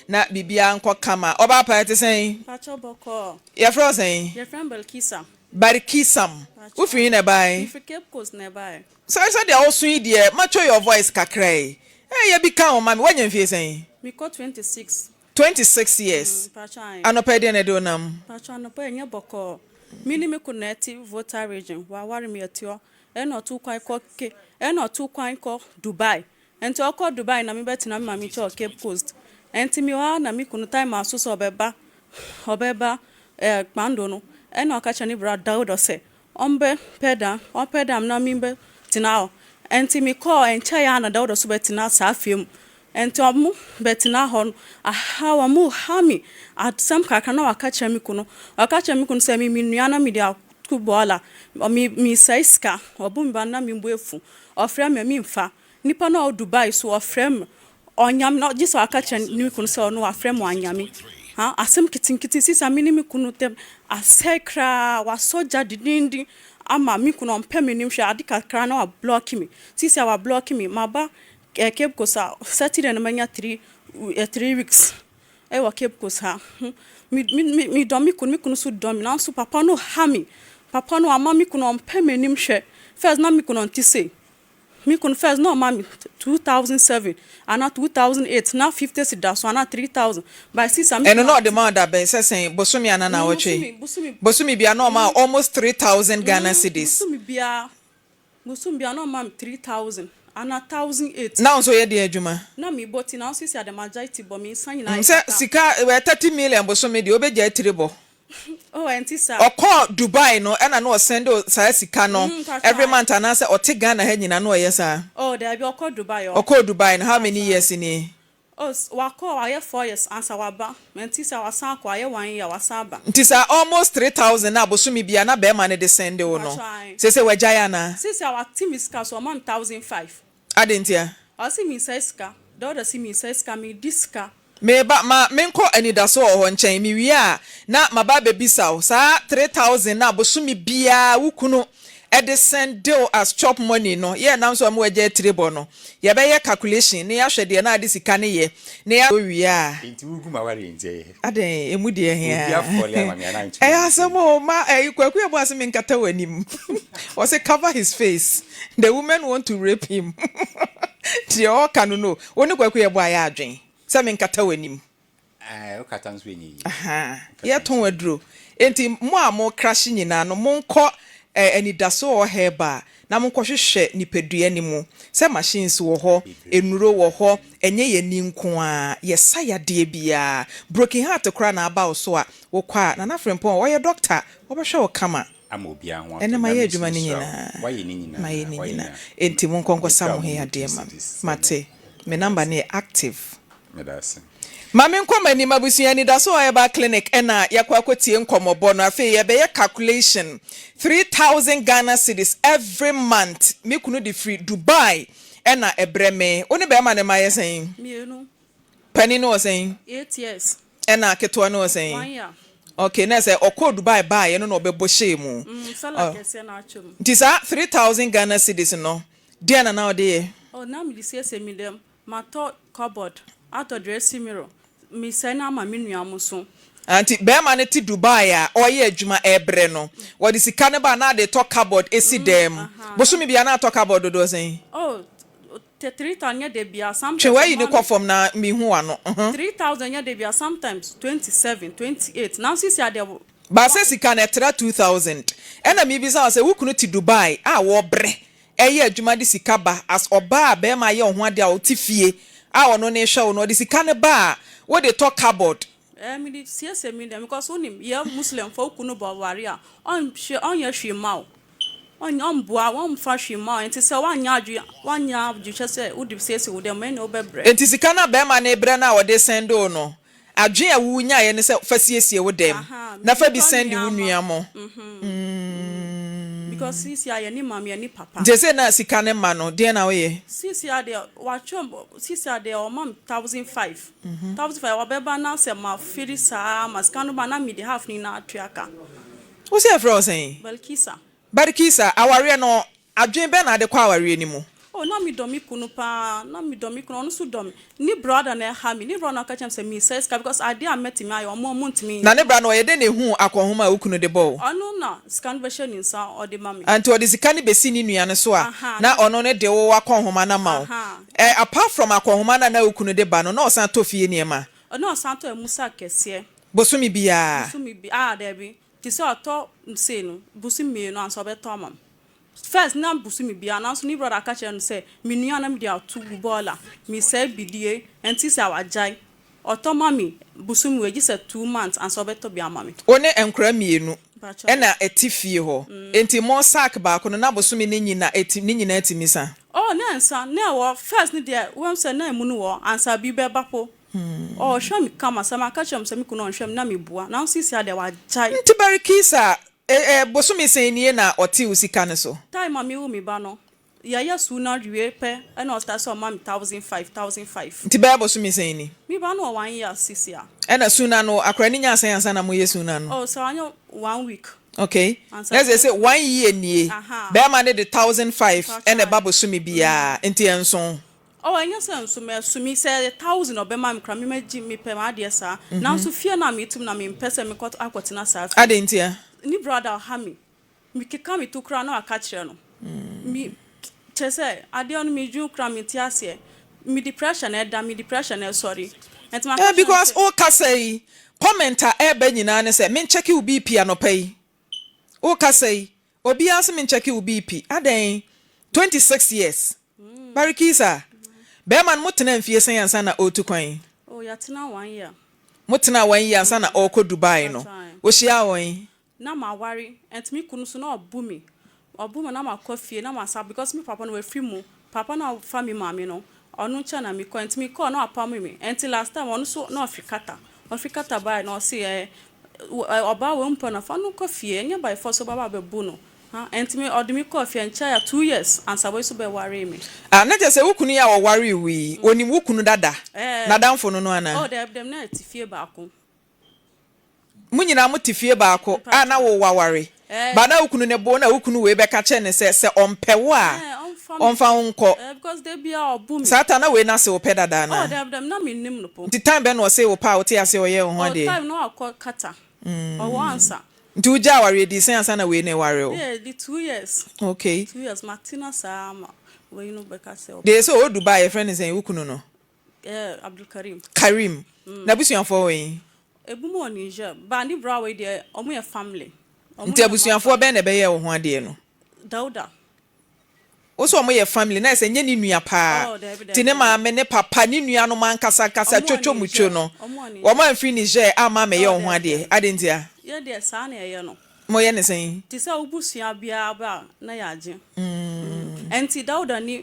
na biribiara nkɔ kama. Ɔbaa pa, ɛte sɛn? Pakyɛw bɔkɔɔ. Yɛfrɛ wo sɛn? Yɛfrɛ me Balkisam. Barikisam. Pakyɛw. Wofiri he na ɛbae? Mefiri Cape Coast na ɛbae. Sɛ sɛdeɛ woso yi deɛ mature your voice kakra yi eh yɛ bi ka ho ma me woanya mfie sɛn? Mekɔ 26. 26 years Mpakyɛw ae. Anɔpa yi deɛn na ɛde wo nam? Mpakyɛw anɔpa yi ɛnyɛ bɔkɔɔ. Me ne me kunu na ɛte Volta region waware me yɛte hɔ ɛna ɔtu kwan kɔ Cape ɛna ɔtu kwan kɔ Dubai Nti ɔkɔ Dubai na me bɛ tena me maame nkyɛn wɔ Cape Coast. Nti me wɔ ha na me kunu time aso sɛ ɔbɛba ɔbɛba eh Kpando no ɛna ɔka kyerɛ ne bra Dauda sɛ ɔmbɛ pɛ dan ɔmpɛ dan na me bɛ tena hɔ. Nti me kɔɔ ɛnkyɛɛ ara na Dauda so bɛ tena saa fie mu. Nti ɔmo bɛ tena hɔ no ahaw ɔmo ha me asɛm kakra na waka kyerɛ me kunu ɔka kyerɛ me kunu sɛ me me nua na me de ato bɔɔla me me sɛe sika ɔbo me ba no na me bo afu ɔfrɛ me a me nfa Nipa no a ɔwɔ Dubai so ɔfrɛ me ɔnya me na gye sɛ ɔaka kyerɛ ne kunu sɛ ɔno wafrɛ me wanya me. Ha asɛm nketenkete sisi a me ne me kunu ntam asɛe koraa wasɔ gya dendenden ama me kunu ɔmpɛ m'anim hwɛ ade kakra na wablɔke me. Sisi a wablɔke me maba eh, Cape Coast a Saturday no manya 3 weeks ɛwɔ Cape Coast ha. Me me me medɔ me kunu, me kunu nso dɔ me nanso papa no ha me. Papa no ama me kunu ɔmpɛ m'anim hwɛ. First na me kunu ɔnte sei. Me kunu first na ɔma me 2007 anaa 2008 na 50 cedi da so anaa 3000 but sisi a me Ɛno kunu na ɔde ma wo da bɛn sɛ sɛn bosome anaa naawɔtwe? Bosome bosome. Bosome biara na ɔma wo almost 3000 Ghana cedis. Bosome biara na ɔma me 3000 anaa 1008. Na wo nso yɛ deɛn adwuma? Na mebɔ ti nanso sisi a deɛ magyae ti bɔ me nsa nyinaa yɛ Sɛ kaka. sika 30 million bosome deɛ wobɛgyae tiri bɔ. Oh, ɛnti saa. Ɔkɔɔ Dubai no ɛna na ɔsɛnde wo saa sika no Mpakyɛw every ae. month anaasɛ ɔte Ghana ha nyinaa na ɔyɛ saa? Oh, daabi, ɔkɔ Dubai ɔ. Ɔkɔɔ Dubai no how many Mpakyɛw ae. years nie? Oh, wakɔ wayɛ 4 years ansa waba. Ɛnti sɛ wasan akɔ ayɛ one year wasan aba. Nti saa almost 3000 na bosome biara na bɛrima no de sɛnde wo no Mpakyɛw ae. seesei wagyae anaa? Sisi a wate me sika so ɔma me 1500. Adɛn ntia? Ɔse me nsɛe sika. Dɔɔda se me nsɛe sika, me di sika. Meba ma menkɔ anidaso wɔ hɔ nkyɛn. Mewie a na maba abɛbisa wo saa 3000 no a bosome biara wo kunu de sɛnde wo as chop money no yɛ ɛnam so a ma wagyae tire bɔ no. Yɛbɛyɛ calculation na yɛahwɛ deɛ na ade sika no yɛ na yɛ wie a. Nti wogu m'awareɛ nti ɛyɛ. Adɛn emu deɛ he Obi a afɔle ama me anaa ntumi ɛyɛ nti. asɛm o ma ɛyi Kwaku Yeboah se menkata w'anim ɔse cover his face the women want to rape him deɛ ɔɔka no no wo ne Kwaku Yeboah yɛ adwen sɛ menkata w'anim. Ɛɛ wokata nso ɛnyɛ yie. Ahaa yɛtɔn aduro enti mo a mo krahye nyinaa no monkɔ eh, anidaso wɔ herbal na monkɔhwehwɛ nipadua no mu sɛ machines wɔ hɔ, nnuro wɔ hɔ, ɛnyɛ yɛn ani nko ara, yɛsa yadeɛ biara. Broken heart koraa na aba wo so a, wokɔ a, Nana Frimpong ɔyɛ doctor, ɔbɛhwɛ wo kama. Ama obiara ho atɔ. Ɛnɛ mayɛ Nyame adwuma no nhyira wo. nyinaa. Wayɛ ne nyinaa. Mayɛ ne Wayɛ nyinaa. nyinaa. Enti monkɔ nkɔsa Mekura mo ho wo mu yadeɛ two ma me. cedis. Mate. Me number no yɛ active. Meda ase. Ma menkɔ m'anim abusua anidaso herbal clinic ɛna yɛakɔ akɔtie nkɔmmɔbɔ no afei yɛbɛyɛ calculation 3000 Ghana cedis every month me kunu de firi Dubai ɛna ɛbrɛ me wo ne bɛrima no ma yɛ sɛn? Mmienu. Panin no wɔ sɛn? 8 years. Ɛna ketewa no wɔ sɛn? One year. Okay, na sɛ ɔkɔɔ Dubai baeɛ no na ɔbɛbɔ hyɛɛ mu. Sala kɛseɛ na atwa mu. Nti saa 3000 Ghana cedis no deɛn na na ɔde yɛ? Oh, na mede siesie me dɛm. Matɔ cupboard, atɔ dressing mirror, mesɛe no ama me nua mo so. Nti bɛrima no te Dubai a ɔyɛ adwuma ɛbrɛ no wɔde sika no ba na ade tɔ cupboard esi dan mu bosome bia na atɔ cupboard dodoɔ sɛn? Oh, 3000 nyɛ da bia sometimes. Twe wayi ne kɔ fam na mihu wano. 3000 nyɛ da bia, sometimes 27, 28 nanso sisi adeɛ. Baasa sika no ɛtra 2000 ɛna mibisa wo sɛ wo kunu te Dubai a wɔbrɛ ɛyɛ adwuma de sika ba as ɔbaa a bɛrima ayɛ wo ho adeɛ a ɔte fie a ɔno ne hwɛ wo no ɔde sika no ba a wode tɔ cupboard? Ɛɛ, mede siesie mi dɛm because wonim yɛ Muslim fo, wo kunu bɔ ware a ɔnhwɛ ɔnyɛ hwee ma wo. Ɔmboa wo, ɔmmfa hwee mma wo, ntsi sɛ woannyɛ adwen, woannyɛ adwenhyɛ sɛ wode siesie wo dan mu a, nna wobɛbrɛ. Enti sika no a barima no rebrɛ no a ɔde sɛnde wo no, adwen a wunyaeɛ ne sɛ fa siesie wo dan mu Ahaa, na fa bi metɔ sɛnde wo nneɛma, nua mo. mhm, because seesei a yɛnni maame, yɛnni papa. Nti seesei no a sika no mma no, deɛn na woyɛ? Seesei a deɛ watwerɛ, seesei a deɛ ɔma me 1005, 1005 ɔbɛba na sɛ mafiri saa ma sika no ba a na mede half no nyinaa atua ka. Wo se yɛfrɛ wo sɛn? Balkisa. Barikisa, awareɛ no, adwene bɛn na wode kɔ awareɛ no mu? Oh, na medɔ me kunu paa, na medɔ me kunu, ɔno nso dɔ me. Ne brother na ɛha me, ne brother na ɔka kyerɛ me sɛ mesɛe sika because adeɛ a mɛtumi ayɛ ɔmo ɔmo ntumi Na nyɛ. ne bra no, ɔyɛ dɛn na ehuu akɔnhoma a wo kunu de bɔ wo? Ɔno na sika no bɛhyɛ ne nsa ɔde ma me. Ah, nti ɔde sika no bɛsi ne nua no so a, Ahaa, na na. ɔno no de wo akɔnhoma no ama wo. Ahaa. Eh, apart from akɔnhoma no a na wo kunu de ba no, na ɔsan tɔ fie nneɛma? Ɔno ɔsan tɔ ɛmu sack kɛseɛ. Bosome biara? Bosome bi, ah daabi. Te sɛ ɔtɔ sei no bosome mmienu ansa ɔbɛtɔ ama me. First na bosome biara nanso ne brother ka kyerɛ no sɛ me nua na mede ato gu bɔɔla mesɛe bidie ɛnti sɛ wagyae ɔtɔ ma me bosome wei gye sɛ 2 months ansa ɔbɛtɔ bi ama me. Wo ne nkwadaa mmienu Mpakyɛw. na ɛte fie hɔ enti mo sack baako no na bosome no nyina ɛti ne nyinaa tumi sa? Oh na ɛnsa na ɛwɔ first no deɛ woahu sɛ na ɛmu no wɔ ansa bi bɛba po ɔhwɛ me kama sɛ maka kyerɛ no sɛ me kunu ɔnhwɛ me na mebua nanso seesei deɛ wagyae. Nti Barikisa eh bosome sɛn nie na ɔte wo sika no so? Time a mewo me ba no yɛyɛ suu no wie pɛ ɛna ɔstart sɛ ɔma me 1005 1005. Nti bɛyɛ bosome sɛn ni? Me ba no wɔ one year seesei a. Ɛna suna no akora no nyaa sɛn ansa na moyɛ suna no? Oh sɛ wanyɛ one week. Okay Ansa na ɛsɛ sɛ one year nie Ahaa. bɛɛma no de 1005 ɛna ɛba Mpakyɛw. bosome biaa nti ɛnso? Oh ɛnyɛ sɛ nso mɛso me sɛ ɛyɛ thousand na ɔbɛma me koraa me mɛgye mepɛ m'adeɛ saa nanso fie no a metu mu na mempɛ sɛ mekɔ akɔtena saa fie Adɛn ntia? Ne brother ɔha me mekeka me to koraa na waka kyerɛ no me kyerɛ sɛ adeɛ no medwene koraa mente aseɛ mede pressure na ɛda mede pressure na ɛsɔre ɛnti maka Eh kyerɛ no because sɛ. wokasa yi comment a ɛreba nyinaa ne sɛ menkyɛke wo BP anɔpa yi wokasa yi obiara se menkyɛke wo BP adɛn 26 years Barikisa bɛrima no motena mfie sɛn ansa na ɔretu kwan? Oh yɛatena one year. Motenaa one year ansa na ɔrekɔ Dubai no Mpakyɛw. wohyiaa wɔn? Na maware ɛnti me kunu nso na ɔbu me ɔbu me na makɔ fie na masa because me papa no wafiri mu papa no a ɔfa me maame no ɔno nkyɛn na mekɔ ɛnti mekɔɔ na wapamo me ɛnti last time ɔno nso na ɔfiri Qatar ɔfiri Qatar baeɛ na ɔse ɛɛ ɔbaa wei wompɛ no a fa no kɔ fie ɛnyɛ by force sɛ wobɛba abɛbu no ha ɛnti me ɔde me kɔɔ fie ɛnkyɛɛ a 2 years ansa wei nso bɛwaree me. Ah na kyerɛ sɛ wo kunu yi a ɔwaree wo yi ɔnim wo kunu dada Ɛɛ n'adamfo no no anaa? oh daabi daabi na yɛte fie baako. Mo nyinaa mote fie baako a na wo waware Ɛɛ but na wo kunu ne bo na wo kunu wei bɛka kyerɛ no sɛ sɛ ɔmpɛ wo a ɛɛ ɔmfa me ɔmfa wo nkɔ. ɛɛ because da biara ɔbu me. Saa ta na wei no ase wo pɛ dada Oh anaa? daabi daabi na mennim no po. Nti time bɛn na ɔsee wo pɛ a wote aseɛ ɔyɛɛ wo ho Oh adeɛ? time no wakɔ Qatar ɔwɔ ansa. Nti wogyaa awareɛ dii sɛn ansa na wei no reware wo? Yeah, di 2 years. Okay. 2 years matena saa ma wei no bɛka sɛ Deɛ sɛ ɔwɔ Dubai yɛfrɛ no sɛn wo kunu no? Ɛɛ Abdulkarim. Karim. N'abusuafoɔ wɔ he? Ebinom wɔ Niger. But ne bra wei deɛ ɔmo yɛ family. Ɔmo Nti yɛ abusuafoɔ bɛn na ɛbɛyɛɛ wo ho adeɛ no? Dauda. Wo sɛ ɔmo yɛ family na ayɛ sɛ nyɛ ne nua paa. Oh daabi Nti daabi ne daabi. maame, ne papa, ne nuanom ankasa ankasa Ɔmo wɔ twotwo mutwo Niger. no, Ɔmo wɔ Niger. wɔn amfiri Niger amma ammɛyɛ Oh wo ho daabi adeɛ. daabi. Adɛn ntia? Yɛ deɛ saa na yɛyɛ no. Moyɛ no sɛn? Te sɛ wo busua biara ba a na yɛagye. Ɛnti Dauda ne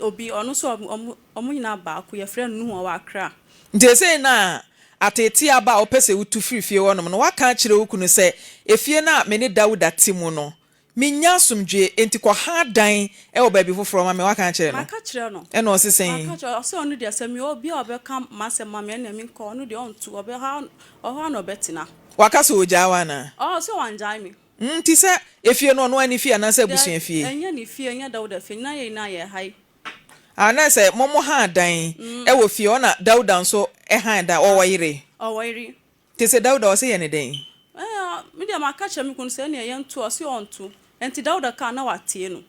obi ɔno nso ɔmo ɔmo nyinaa baako yɛfrɛ no Nuhu ɔwɔ Accra. Nti seesei no a ateetee aba a wopɛ sɛ wutu firi fie hɔnom no, woaka akyerɛ wo kunu sɛ, 'Efie no a me ne Dawuda te mu no, minnya asomdwoe, enti kɔha dan wɔ baabi foforɔ ma me. Woaka akyerɛ no? Maka kyerɛ no. Ɛnna ɔse sɛn? Maka kyerɛ no. Ɔse ɔno deɛ sɛ mewɔ obi a ɔbɛka m'asɛm ma me ɛnna menkɔ. Ɔno deɛ ɔntu. Ɔbɛha ɔhɔ ara na ɔbɛtena. Waka sɛ ogyaa wo anaa? Ɔɔ, ɔse wangyae me. Nti sɛ efie no ɔno ara ne fie anaasɛ abusua Daabi, fie? ɛnyɛ ne fie, ɛnyɛ Dawuda fie. Nyinaa yɛn nyinaa yɛ ha yi. Ah, na sɛ mo mo haa dan wɔ fie hɔ na Dawuda nso hann dan, ɔwɔ yere? Ɔwɔ yere. Nti sɛ Dawuda ɔse yɛ ne dɛn? Ɛɛ, me deɛ maka kyerɛ me kunu sɛ ɛneɛ yɛnto, ɔse ɔnto. Ɛnti Dawuda kaa na watie no.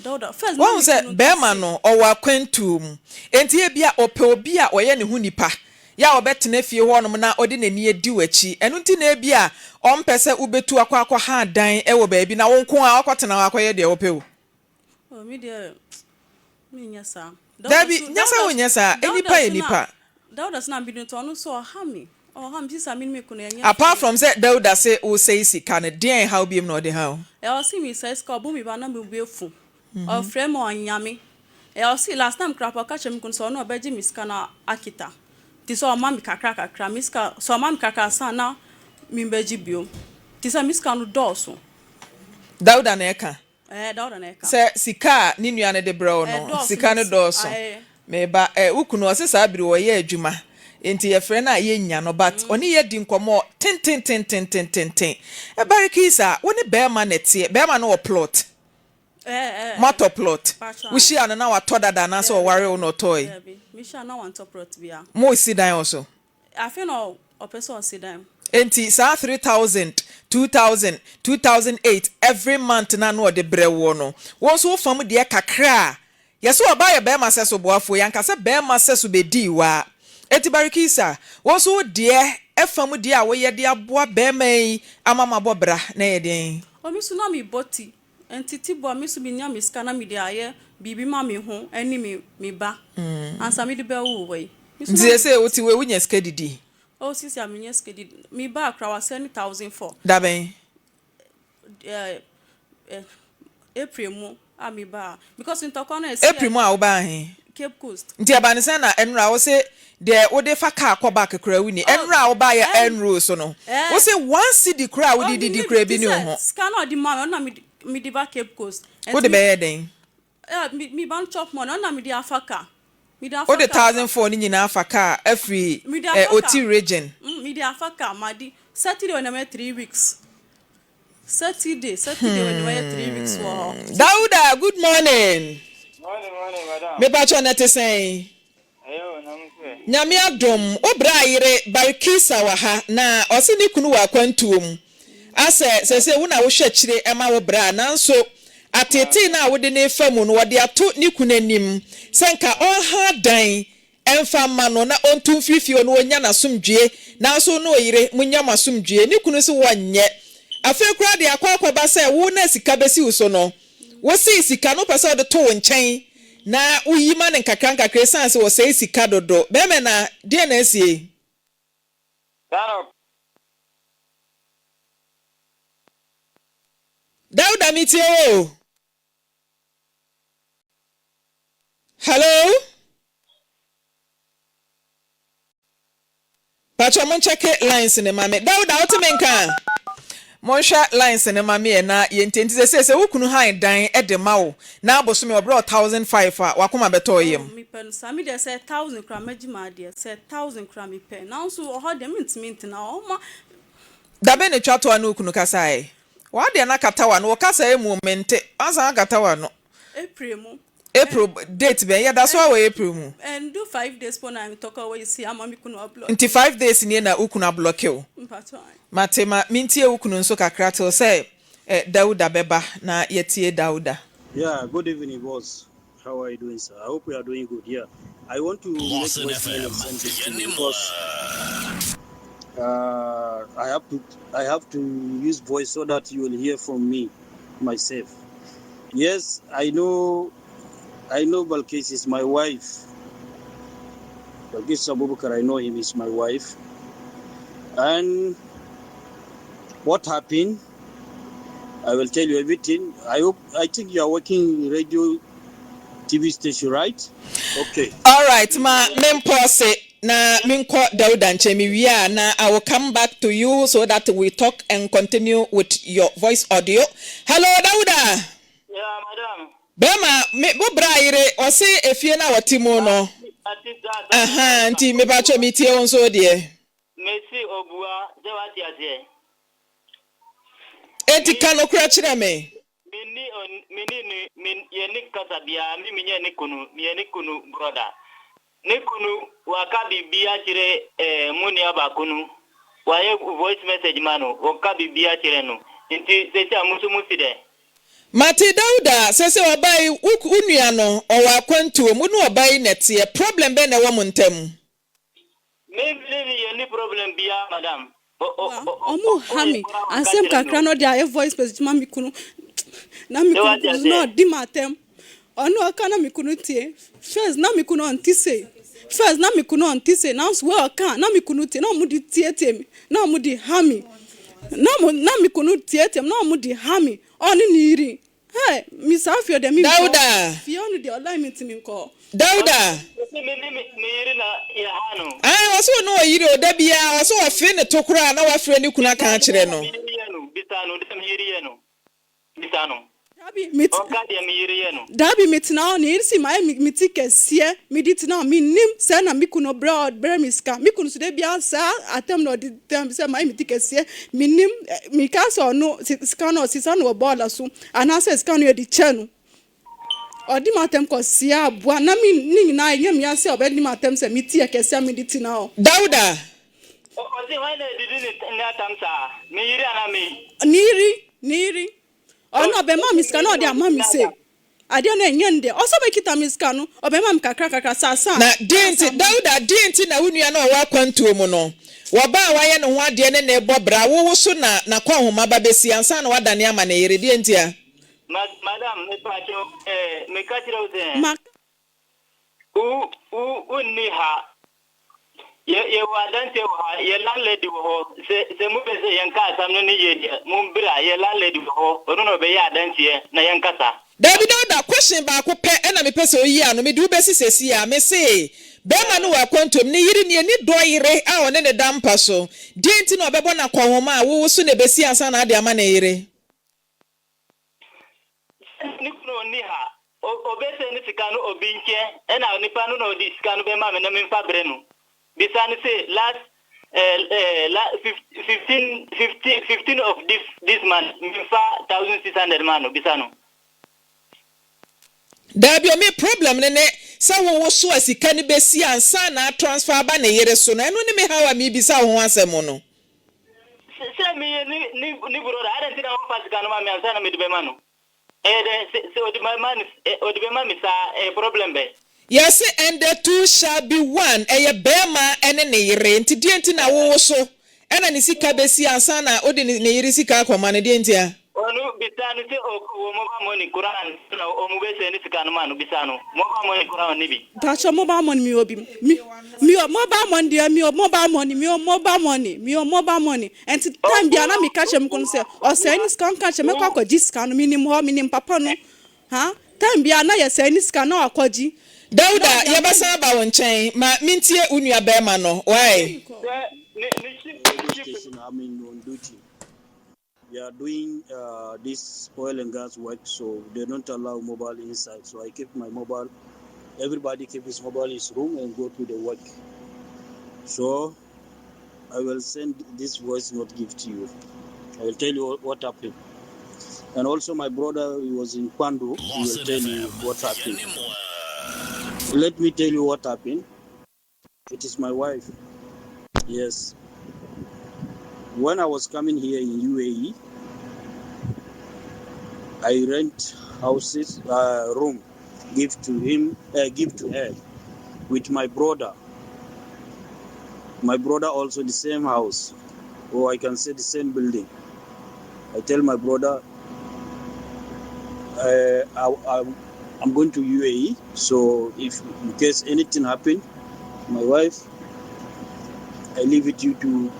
Dawuda, first na Wahu me sɛ kunu nte bɛɛma se. no ɔwɔ akwantuo mu, enti ebia ɔpɛ obi a ɔyɛ ne ho nipa, yɛ a ɔbɛtena fie hɔnom na ɔde n'ani adi w'akyi. Ɛno nti na ebia ɔmpɛ sɛ wobɛtu akɔ akɔha dan wɔ baabi na wo nko ara woakɔtena hɔ akɔyɛ deɛ wopɛ o. Oh, me deɛ menyɛ saa. Dabi, nyɛ sɛ wonyɛ saa, nnipa yɛ nnipa. Dawuda so na mede no to, ɔno nso ɔha me. Ɔha me sista me ne me kunu yɛnyɛ Apart hwee. from sɛ Dauda se wosɛe sika no, deɛn haw biom na ɔde ha wo? Ɛ ɔse me sɛe sika ɔbo me ba na me bo afu ɔfrɛ me ɔnya me ɛ ɔse last time koraa po ɔka kyerɛ me kunu sɛ ɔno ɔbɛgye me sika no akita nti sɛ ɔma me kakra kakra me sika sɛ ɔma me kakra ansa na me bɛgye biom nti sɛ me sika no dɔɔso. Dauda na ɛka. Ɛɛ Dauda na ɛka. Sɛ sika a ne nua no de brɛ wo no, Ɛdɔɔso sika no ne dɔɔso. ɛɛ. Me ba, eh, wo kunu, ɔse saa bere ɔyɛ adwuma, nti yɛfrɛ no a yɛnnya no, but ɔne yɛ di nkɔmmɔ tentententententen. Barikisa, wo ne barima na ɛteɛ, barima no wɔ plot? Ɛɛ ɛɛ. Moatɔ plot? Pakyɛ ae. Wohyiaa no na watɔ dada anaasɛ Daabi ɔwaree wo daabi na ɔtɔe? daabi, mehyia no na wantɔ plot biara. Moresi dan wɔ so? Afei na ɔpɛ sɛ ɔsi dan. Enti saa 3000, 2000, 2008 every month no a na ɔde brɛ woɔ no, wo nso wo fam deɛ kakra a, yɛse ɔbaa yɛ barima sɛso boafoɔ, yɛanka sɛ barima sɛso bɛdii wo a. Enti Barikisa, wo nso wo deɛ, fam deɛ a woyɛ de aboa barima yi ama moabɔ bra no yɛ deɛn? O me nso na mebɔ ti, nti ti bɔ a me nso menya me sika na mede ayɛ biribi ma me ho ne me me ba ansa mede bɛwo wei. Me nso Nti na mebɔ seesei ti. wote wei wonya sika didi? Oh sisi a menya sika didi. Me ba koraa wasɛne 1004. Da bɛn? Eh, eh, April mu a me ba because ntɔkwa no ɛsi April mu a wobaa he? Cape Coast. Nti ɛba ne sɛn na ɛnora wo se deɛ wode fa car kɔ back koraa wonni? Oh, Ɛnora a wobaeɛ ɛn, ɛnroo so no eh, wo se one cedi koraa a oh, wode me didi ni koraa te bi ni wo sɛ ho. sika no a ɔde maa me ɔno na mede mede ba Cape Coast. Ɛnti Wode me bɛyɛɛ dɛn? eh, me me ba no chop money ɔno na mede afa car. Mede afa Wode car ba. 1004 no nyinaa afa car afiri Mede eh, afa car. Oti region. Mm, mede afa car madi Saturday wɔ na mɛyɛ 3 weeks. Saturday, Saturday wɔ na mɛyɛ 3 weeks wɔ hɔ. Dauda, good morning. Morning, morning, madam. Mepakyɛ na ɛte sɛn? Ɛyɛ o, na mo sɛ. Nyame adom, wo bra yere Barikisa wɔ ha na ɔse ne kunu wɔ akwantuo mu. Asɛ sɛsɛ wo na wohwɛ akyire ɛma wo bra nanso ateetee no a wode ne fa mu no wɔde ato ne kunu anim sɛ nka ɔnha dan ɛmfa mma no na ɔntu mfiri fie hɔ na ɔnya n'asomdwie nanso wo ne ɔyere monya mo asomdwie. Ne kunu se wɔnyɛ. Afei koraa deɛ akɔ akɔba sɛ wo na sika bɛsi wo so no, wosee sika no wopɛ sɛ wode to wo nkyɛn na woyi ma no nkakra nkakra ɛsiane sɛ wɔsɛe sika dodo. Bɛrima na deɛn na asie? Saa na Dauda metie wo o. Hello? Patro monkyɛke lines ne ma me. Dauda wote me nka? Monhwɛ lines ne ma me ɛ na yɛntie. Nti sɛ sɛ wo kunu han dan de ma wo na abosome ɔbrɛ wo 1005 a wakoma bɛtɔ wo Oh, yam. mepɛ no saa. Me deɛ sɛ 1000 koraa mɛgye m'adeɛ. Sɛ 1000 koraa mepɛ. Nanso ɔhɔ deɛ mentumi ntena hɔ. Ɔma Dabe ne twa toa ne wo kunu kasaeɛ. W'adeɛ no akata w'ano. Wɔkasa emu mente. Wansan akata w'ano. April mu. April date bɛn? Yɛda so wɔ April mu. Ɛndu 5 days po na ntɔkwa wɔ esi ama me kunu ablock. Nti 5 days nie na wo kunu ablock wo. Mpatɔ. Mate ma mentie wo kunu nso kakra till sɛ eh, Dauda bɛba na yɛtie Dauda. Yeah, good evening, boss. How are you doing, sir? I hope you are doing good. Yeah, I want to make Lawson voicemail FM. and send it to you because I have to use voice so that you will hear from me myself. Yes, I know Balkis is my wife. Balkis Abubakar, I know him is my wife. And what happened? I will tell you everything. I hope I think you are working radio TV station, right? Okay. Alright, ma mempause na menkɔ Dauda nkyɛn mewie a na I will come back to you so that we talk and continue with your voice audio. Hello Dauda. Yeah, madam. Bɛrima me wo bra yere ɔse efie na wɔte mu no. Ati saa Aha, nti mepakyɛ metie wo nso deɛ. Mesi obua sɛ wate aseɛ. Enti ka nokorɛ kyerɛ me. Menni menni ne men yɛne kasa biara me menyɛ ne kunu meyɛ ne kunu brother. Ne kunu waka biribi akyerɛ mu nua baako no wayɛ voice message ma no wɔka biribi akyerɛ no nti sɛsi a mo nso mo si dɛ. Mate Dauda sɛ sɛ ɔbaa yi wo nua no ɔwɔ akwantuo mu ne ɔbaa yi nɛteɛ problem bɛn na ɛwɔ mo ntam? Me ne yɛnni problem biara, madam. Ɔmo ha me asɛm kakra na ɔde ayɛ voice message ma me kunu na me kunu na ɔdi ma atɛm ɔno ɔka na me kunu tie. First na me kunu ɔnte sei. First na me kunu ɔnte sei nanso wei ɔka a na me kunu tie na ɔmo de tietie me na ɔmo de ha me na ɔmo na me kunu tietie me na ɔmo de ha me ɔne ne yere hey me saa fie deɛ me nkɔ Dauda! fie ɔno deɛ ɔlan me ntumi nkɔ. Dauda! Ɔse me ne me yere na yɛ ha no. Ae ɔse ɔne ɔyere o da biaa ɔse ɔfee ne to koraa na wafrɛ ne kunu aka Bisa no akyerɛ deɛ no. me yere yɛ no bisa no deɛ me yere yɛ no bisa no. Dabi me te Ɔnka deɛ me yere yɛ no. dabi me tena hɔ ne yere si mayɛ me me ti kɛseɛ me di tena hɔ me nim sɛ na me kunu brɛ ɔbrɛ me sika me kunu so da biara saa atɛm na ɔde tɛm sɛ mayɛ me ti kɛseɛ me nim me ka sɛ ɔno sika no ɔsesa no wɔ bɔɔla so anaasɛ sika no yɛde kyɛ no ɔdi ma atɛm kɔ sia aboa na me ne nyinaa ɛnyɛ me ase a ɔbɛdi ma atɛm sɛ me ti yɛ kɛseɛ a me di tena hɔ. Dawuda. Ɔse hwan na ɛdidi ne atam saa? Me yere anaa me? Ne yere ne yere. Ɔno ɔbɛma me sika na ɔde ama me sei. Adeɛ no ɛnyɛ no dɛ. Ɔsɛ ɔbɛkita me sika no, ɔbɛma me kakra kakra saa saa Na deɛn ansa nti, ama me. Dawuda, deɛn nti na wo nua no a ɔwɔ akwantuo mu no, wɔ ɔbaa a wayɛ ne ho adeɛ ne no rebɔ bra, wo wo so na n'akɔnhoma ba bɛsi ansa na wadane ama ne yere, deɛn ntia? Ma, madam, mepakyɛw, eh, meka kyerɛ wo sɛ. Ma. Wo, wo, wonni ha. Yɛ, yɛwɔ adanseɛ wɔ ha. Yɛ landlady wɔ hɔ. Sɛ, sɛ mopɛ sɛ yɛnka asɛm no ne yie deɛ, mombra. Yɛ landlady wɔ hɔ. Ɔno na ɔbɛyɛ adanseɛ na yɛnkasa. Dabi Dauda, question baako pɛ na mepɛ sɛ oyi ano, mede wo bɛsi sɛsi a, mese, bɛɛma no wɔ akwantuom, ne yere nie, ne dɔ yere a ɔne no da mpa so, deɛn nti na ɔbɛbɔ no akɔnhoma a wowo so na ɛbɛsi ansa na ade ama ne yere? Sɛ ne kunu nni ha, ɔbɛsɛ ne sika no obi nkyɛn ɛna nipa no na ɔde sika no bɛma me na memfa brɛ no. Bisa no se last eh, eh, la, 15, 15, 15 of this, this month memfa 1600 ma no, bisa no. Daabi o, me problem no ne sɛ wo wo so a sika no bɛsi ansa na atransfer aba ne yere so no, ɛno ne me haw a merebisa wo ho asɛm no. Sɛ meyɛ ne ne ne brɔda, adɛn nti na ɔmfa sika no ma me ansa na mede bɛma no? Ɛyɛ dɛn sɛ sɛ ɔde ma no ɔde bɛma me saa ɛyɛ problem bɛn? Yɛse and the two shall be one, ɛyɛ bɛɛma ne ne yere, nti deɛ nti na wo wo so na ne sika bɛsi ansa na wode ne yere sika akɔma no, deɛ ntia? Ɔno bisa no sɛ ɔwɔ mobile money koraa ansa na ɔmo bɛ sɛne sika no ma no, bisa no mobile money koraa ɔnni bi. Mpakyɛw mobile money mi wɔ bi mi mi wɔ mobile money deɛ mi wɔ mobile money mi wɔ mobile money mi wɔ mobile money ɛnti time biara na mi ka kyerɛ mi kunu sɛ ɔsɛe ne sika ɔnka kyerɛ mɛkɔ akɔ gye sika no mi nim hɔ mi nim papa no ha time biara na yɛ sɛe ne sika na wakɔ gye na Dauda, ɔde ama mi. yɛbɛsan aba wo nkyɛn. Ma mentie wo nua barima no, wai? Sɛ ne ne ship Radio ship station, I'm in on duty. We are doing this oil and gas work, so they don't allow mobile inside. So I keep my mobile. Everybody keep his mobile in his room and go to the work. So I will send this voice note give to you. I will tell you what happened. And also my brother, he was in Kwandu. He will tell you what happened. Let me tell you what happened. It is my wife. Yes. When I was coming here in UAE, I rent houses, room, give to him, give to her, with my brother. My brother also the same house, or I can say the same building. I tell my brother, I'm going to UAE, so if in case anything happen, my wife, I leave it you to.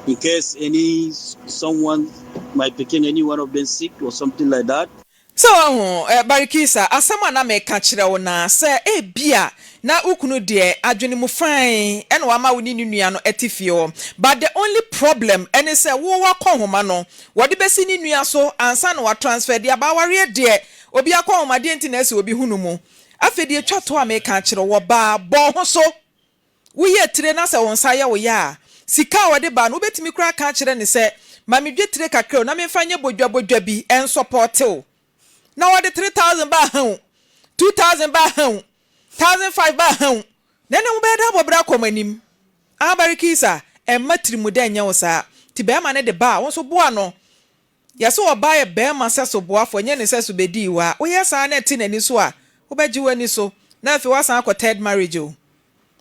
In case any someone, my picking any one of them sick or something like that. Sɛ wahu, eh, Barikisa, asɛm a na meka kyerɛ wo no ara, sɛ ebia na wo kunu deɛ, adwene mu fann na wama wo ne ne nua no te fie hɔ, but the only problem ne sɛ wo w'akɔnhoma no, wɔde bɛsi ne nua so ansa na watransfer de aba. Awareɛ deɛ, obi akɔnhoma, deɛ nti na ɛsɛ obi hunu mu? Afei deɛ ɛtwa toɔ a meka akyerɛ wo, ɔbaa, bɔ wo ho so. Woyɛ tire na sɛ wo nsa yɛ wo ya a, sika a ɔde ba no, wobɛtumi koraa aka akyerɛ no sɛ, Ma me dwetire kakra o, na memfa nyɛ bodwabodwa bi nsɔpɔɔte wo. Na ɔde 3000 ba ha o, 2000 ba ha o, 1500 ba ha o, na ɛnna mobɛyɛ dɛ abɔ bra akɔ mo anim. Ah, Barikisa, mma tirimudɛ nyɛ wo saa. Nti barima no de ba a, wo nso boa no. Yɛse ɔbaa yɛ barima sɛso boafoɔ, nyɛ ne sɛso bɛdii hɔ a, woyɛ saa na ɛte n'ani so a, wobɛgye w'ani so, na afei woasan akɔ third marriage o.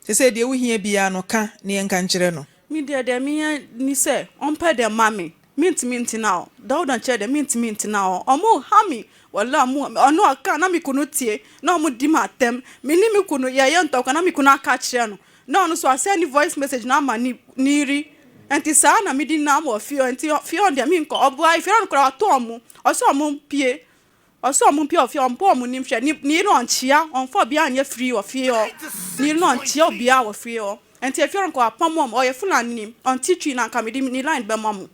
Sesei deɛ wohia biara no, ka na yɛnka nkyerɛ no. Me deɛ deɛ mehia ni sɛ ɔmpɛ dɛ ma me. Mentumi ntena hɔ. Dauda nkyɛn deɛ mentumi ntena hɔ. Ɔmo ha me. Wallah ɔmo ha me. Ɔno ɔka na me kunu tie na ɔmo di m'atɛm. Me ne me kunu yɛyɛ ntɔkwa na me kunu aka akyerɛ no na ɔno nso asɛnde voice message no ama ne ne yere. Nti saa na medi nam wɔ fie hɔ. Nti fie hɔ deɛ menkɔ. Ɔboa fie hɔ no koraa watɔ ɔmo. Ɔse ɔmo mpue. Ɔse ɔmo mpue wɔ fie hɔ. Ɔmpɛ ɔmo nim hwɛ. Ne ne yere ɔnkyea. Ɔmfa obiara nyɛ free wɔ fie hɔ. Ne yere no ɔnkyea obiara wɔ fie hɔ. Nti efie hɔ nka wapam wɔn, ɔyɛ Fulani ni, ɔnte twi na nka mede ne line bɛma mo.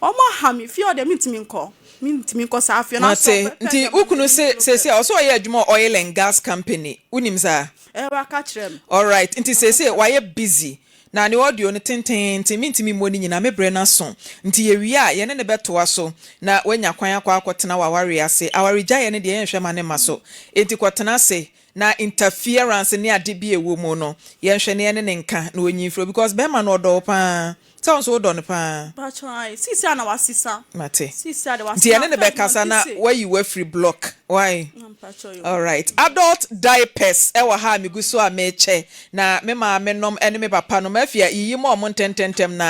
Wɔn aha me, fie hɔ deɛ mentumi nkɔ, mentumi nkɔ saa fie hɔ. Nanso Mate, ɔbɛpɛ nti deɛ wo ma kunu me se ne seesei a ɔse ɔyɛ adwuma wɔ oil and gas company, wonim saa? Ɛɛ waka kyerɛ me. Alright, nti Waka seesei kyerɛ me. wayɛ busy, na ne audio no tenteenten mentumi mmɔ ne nyinaa, me berɛ no aso, nti yɛwie a yɛne no bɛtoa so na wanya kwan akɔ akɔtena w'awareɛ ase, awaregyaeɛ no deɛ yɛnhwɛ ma no mma so, enti kɔtena ase Na interference ne ade bi a ɛwɔ mu no, yɛnhwɛ na yɛne no nka na ɔnyi mfiri hɔ because bɛrima no ɔdɔ wo paa. Sɛ wo nso wodɔ no paa. Mpakyɛw ae, seesei a na wasesa. Mate. Seesei a de Nti wasesa. yɛne no Afei bɛkasa na ɔnte se. wayi wo afiri block. Wai? Mpakyɛw yoo. Alright. Adult diapers wɔ ha a megu so a mekyɛ. Na me maame nom ne me papa nom afei a yiyi ma wɔn ntɛntɛntɛm na.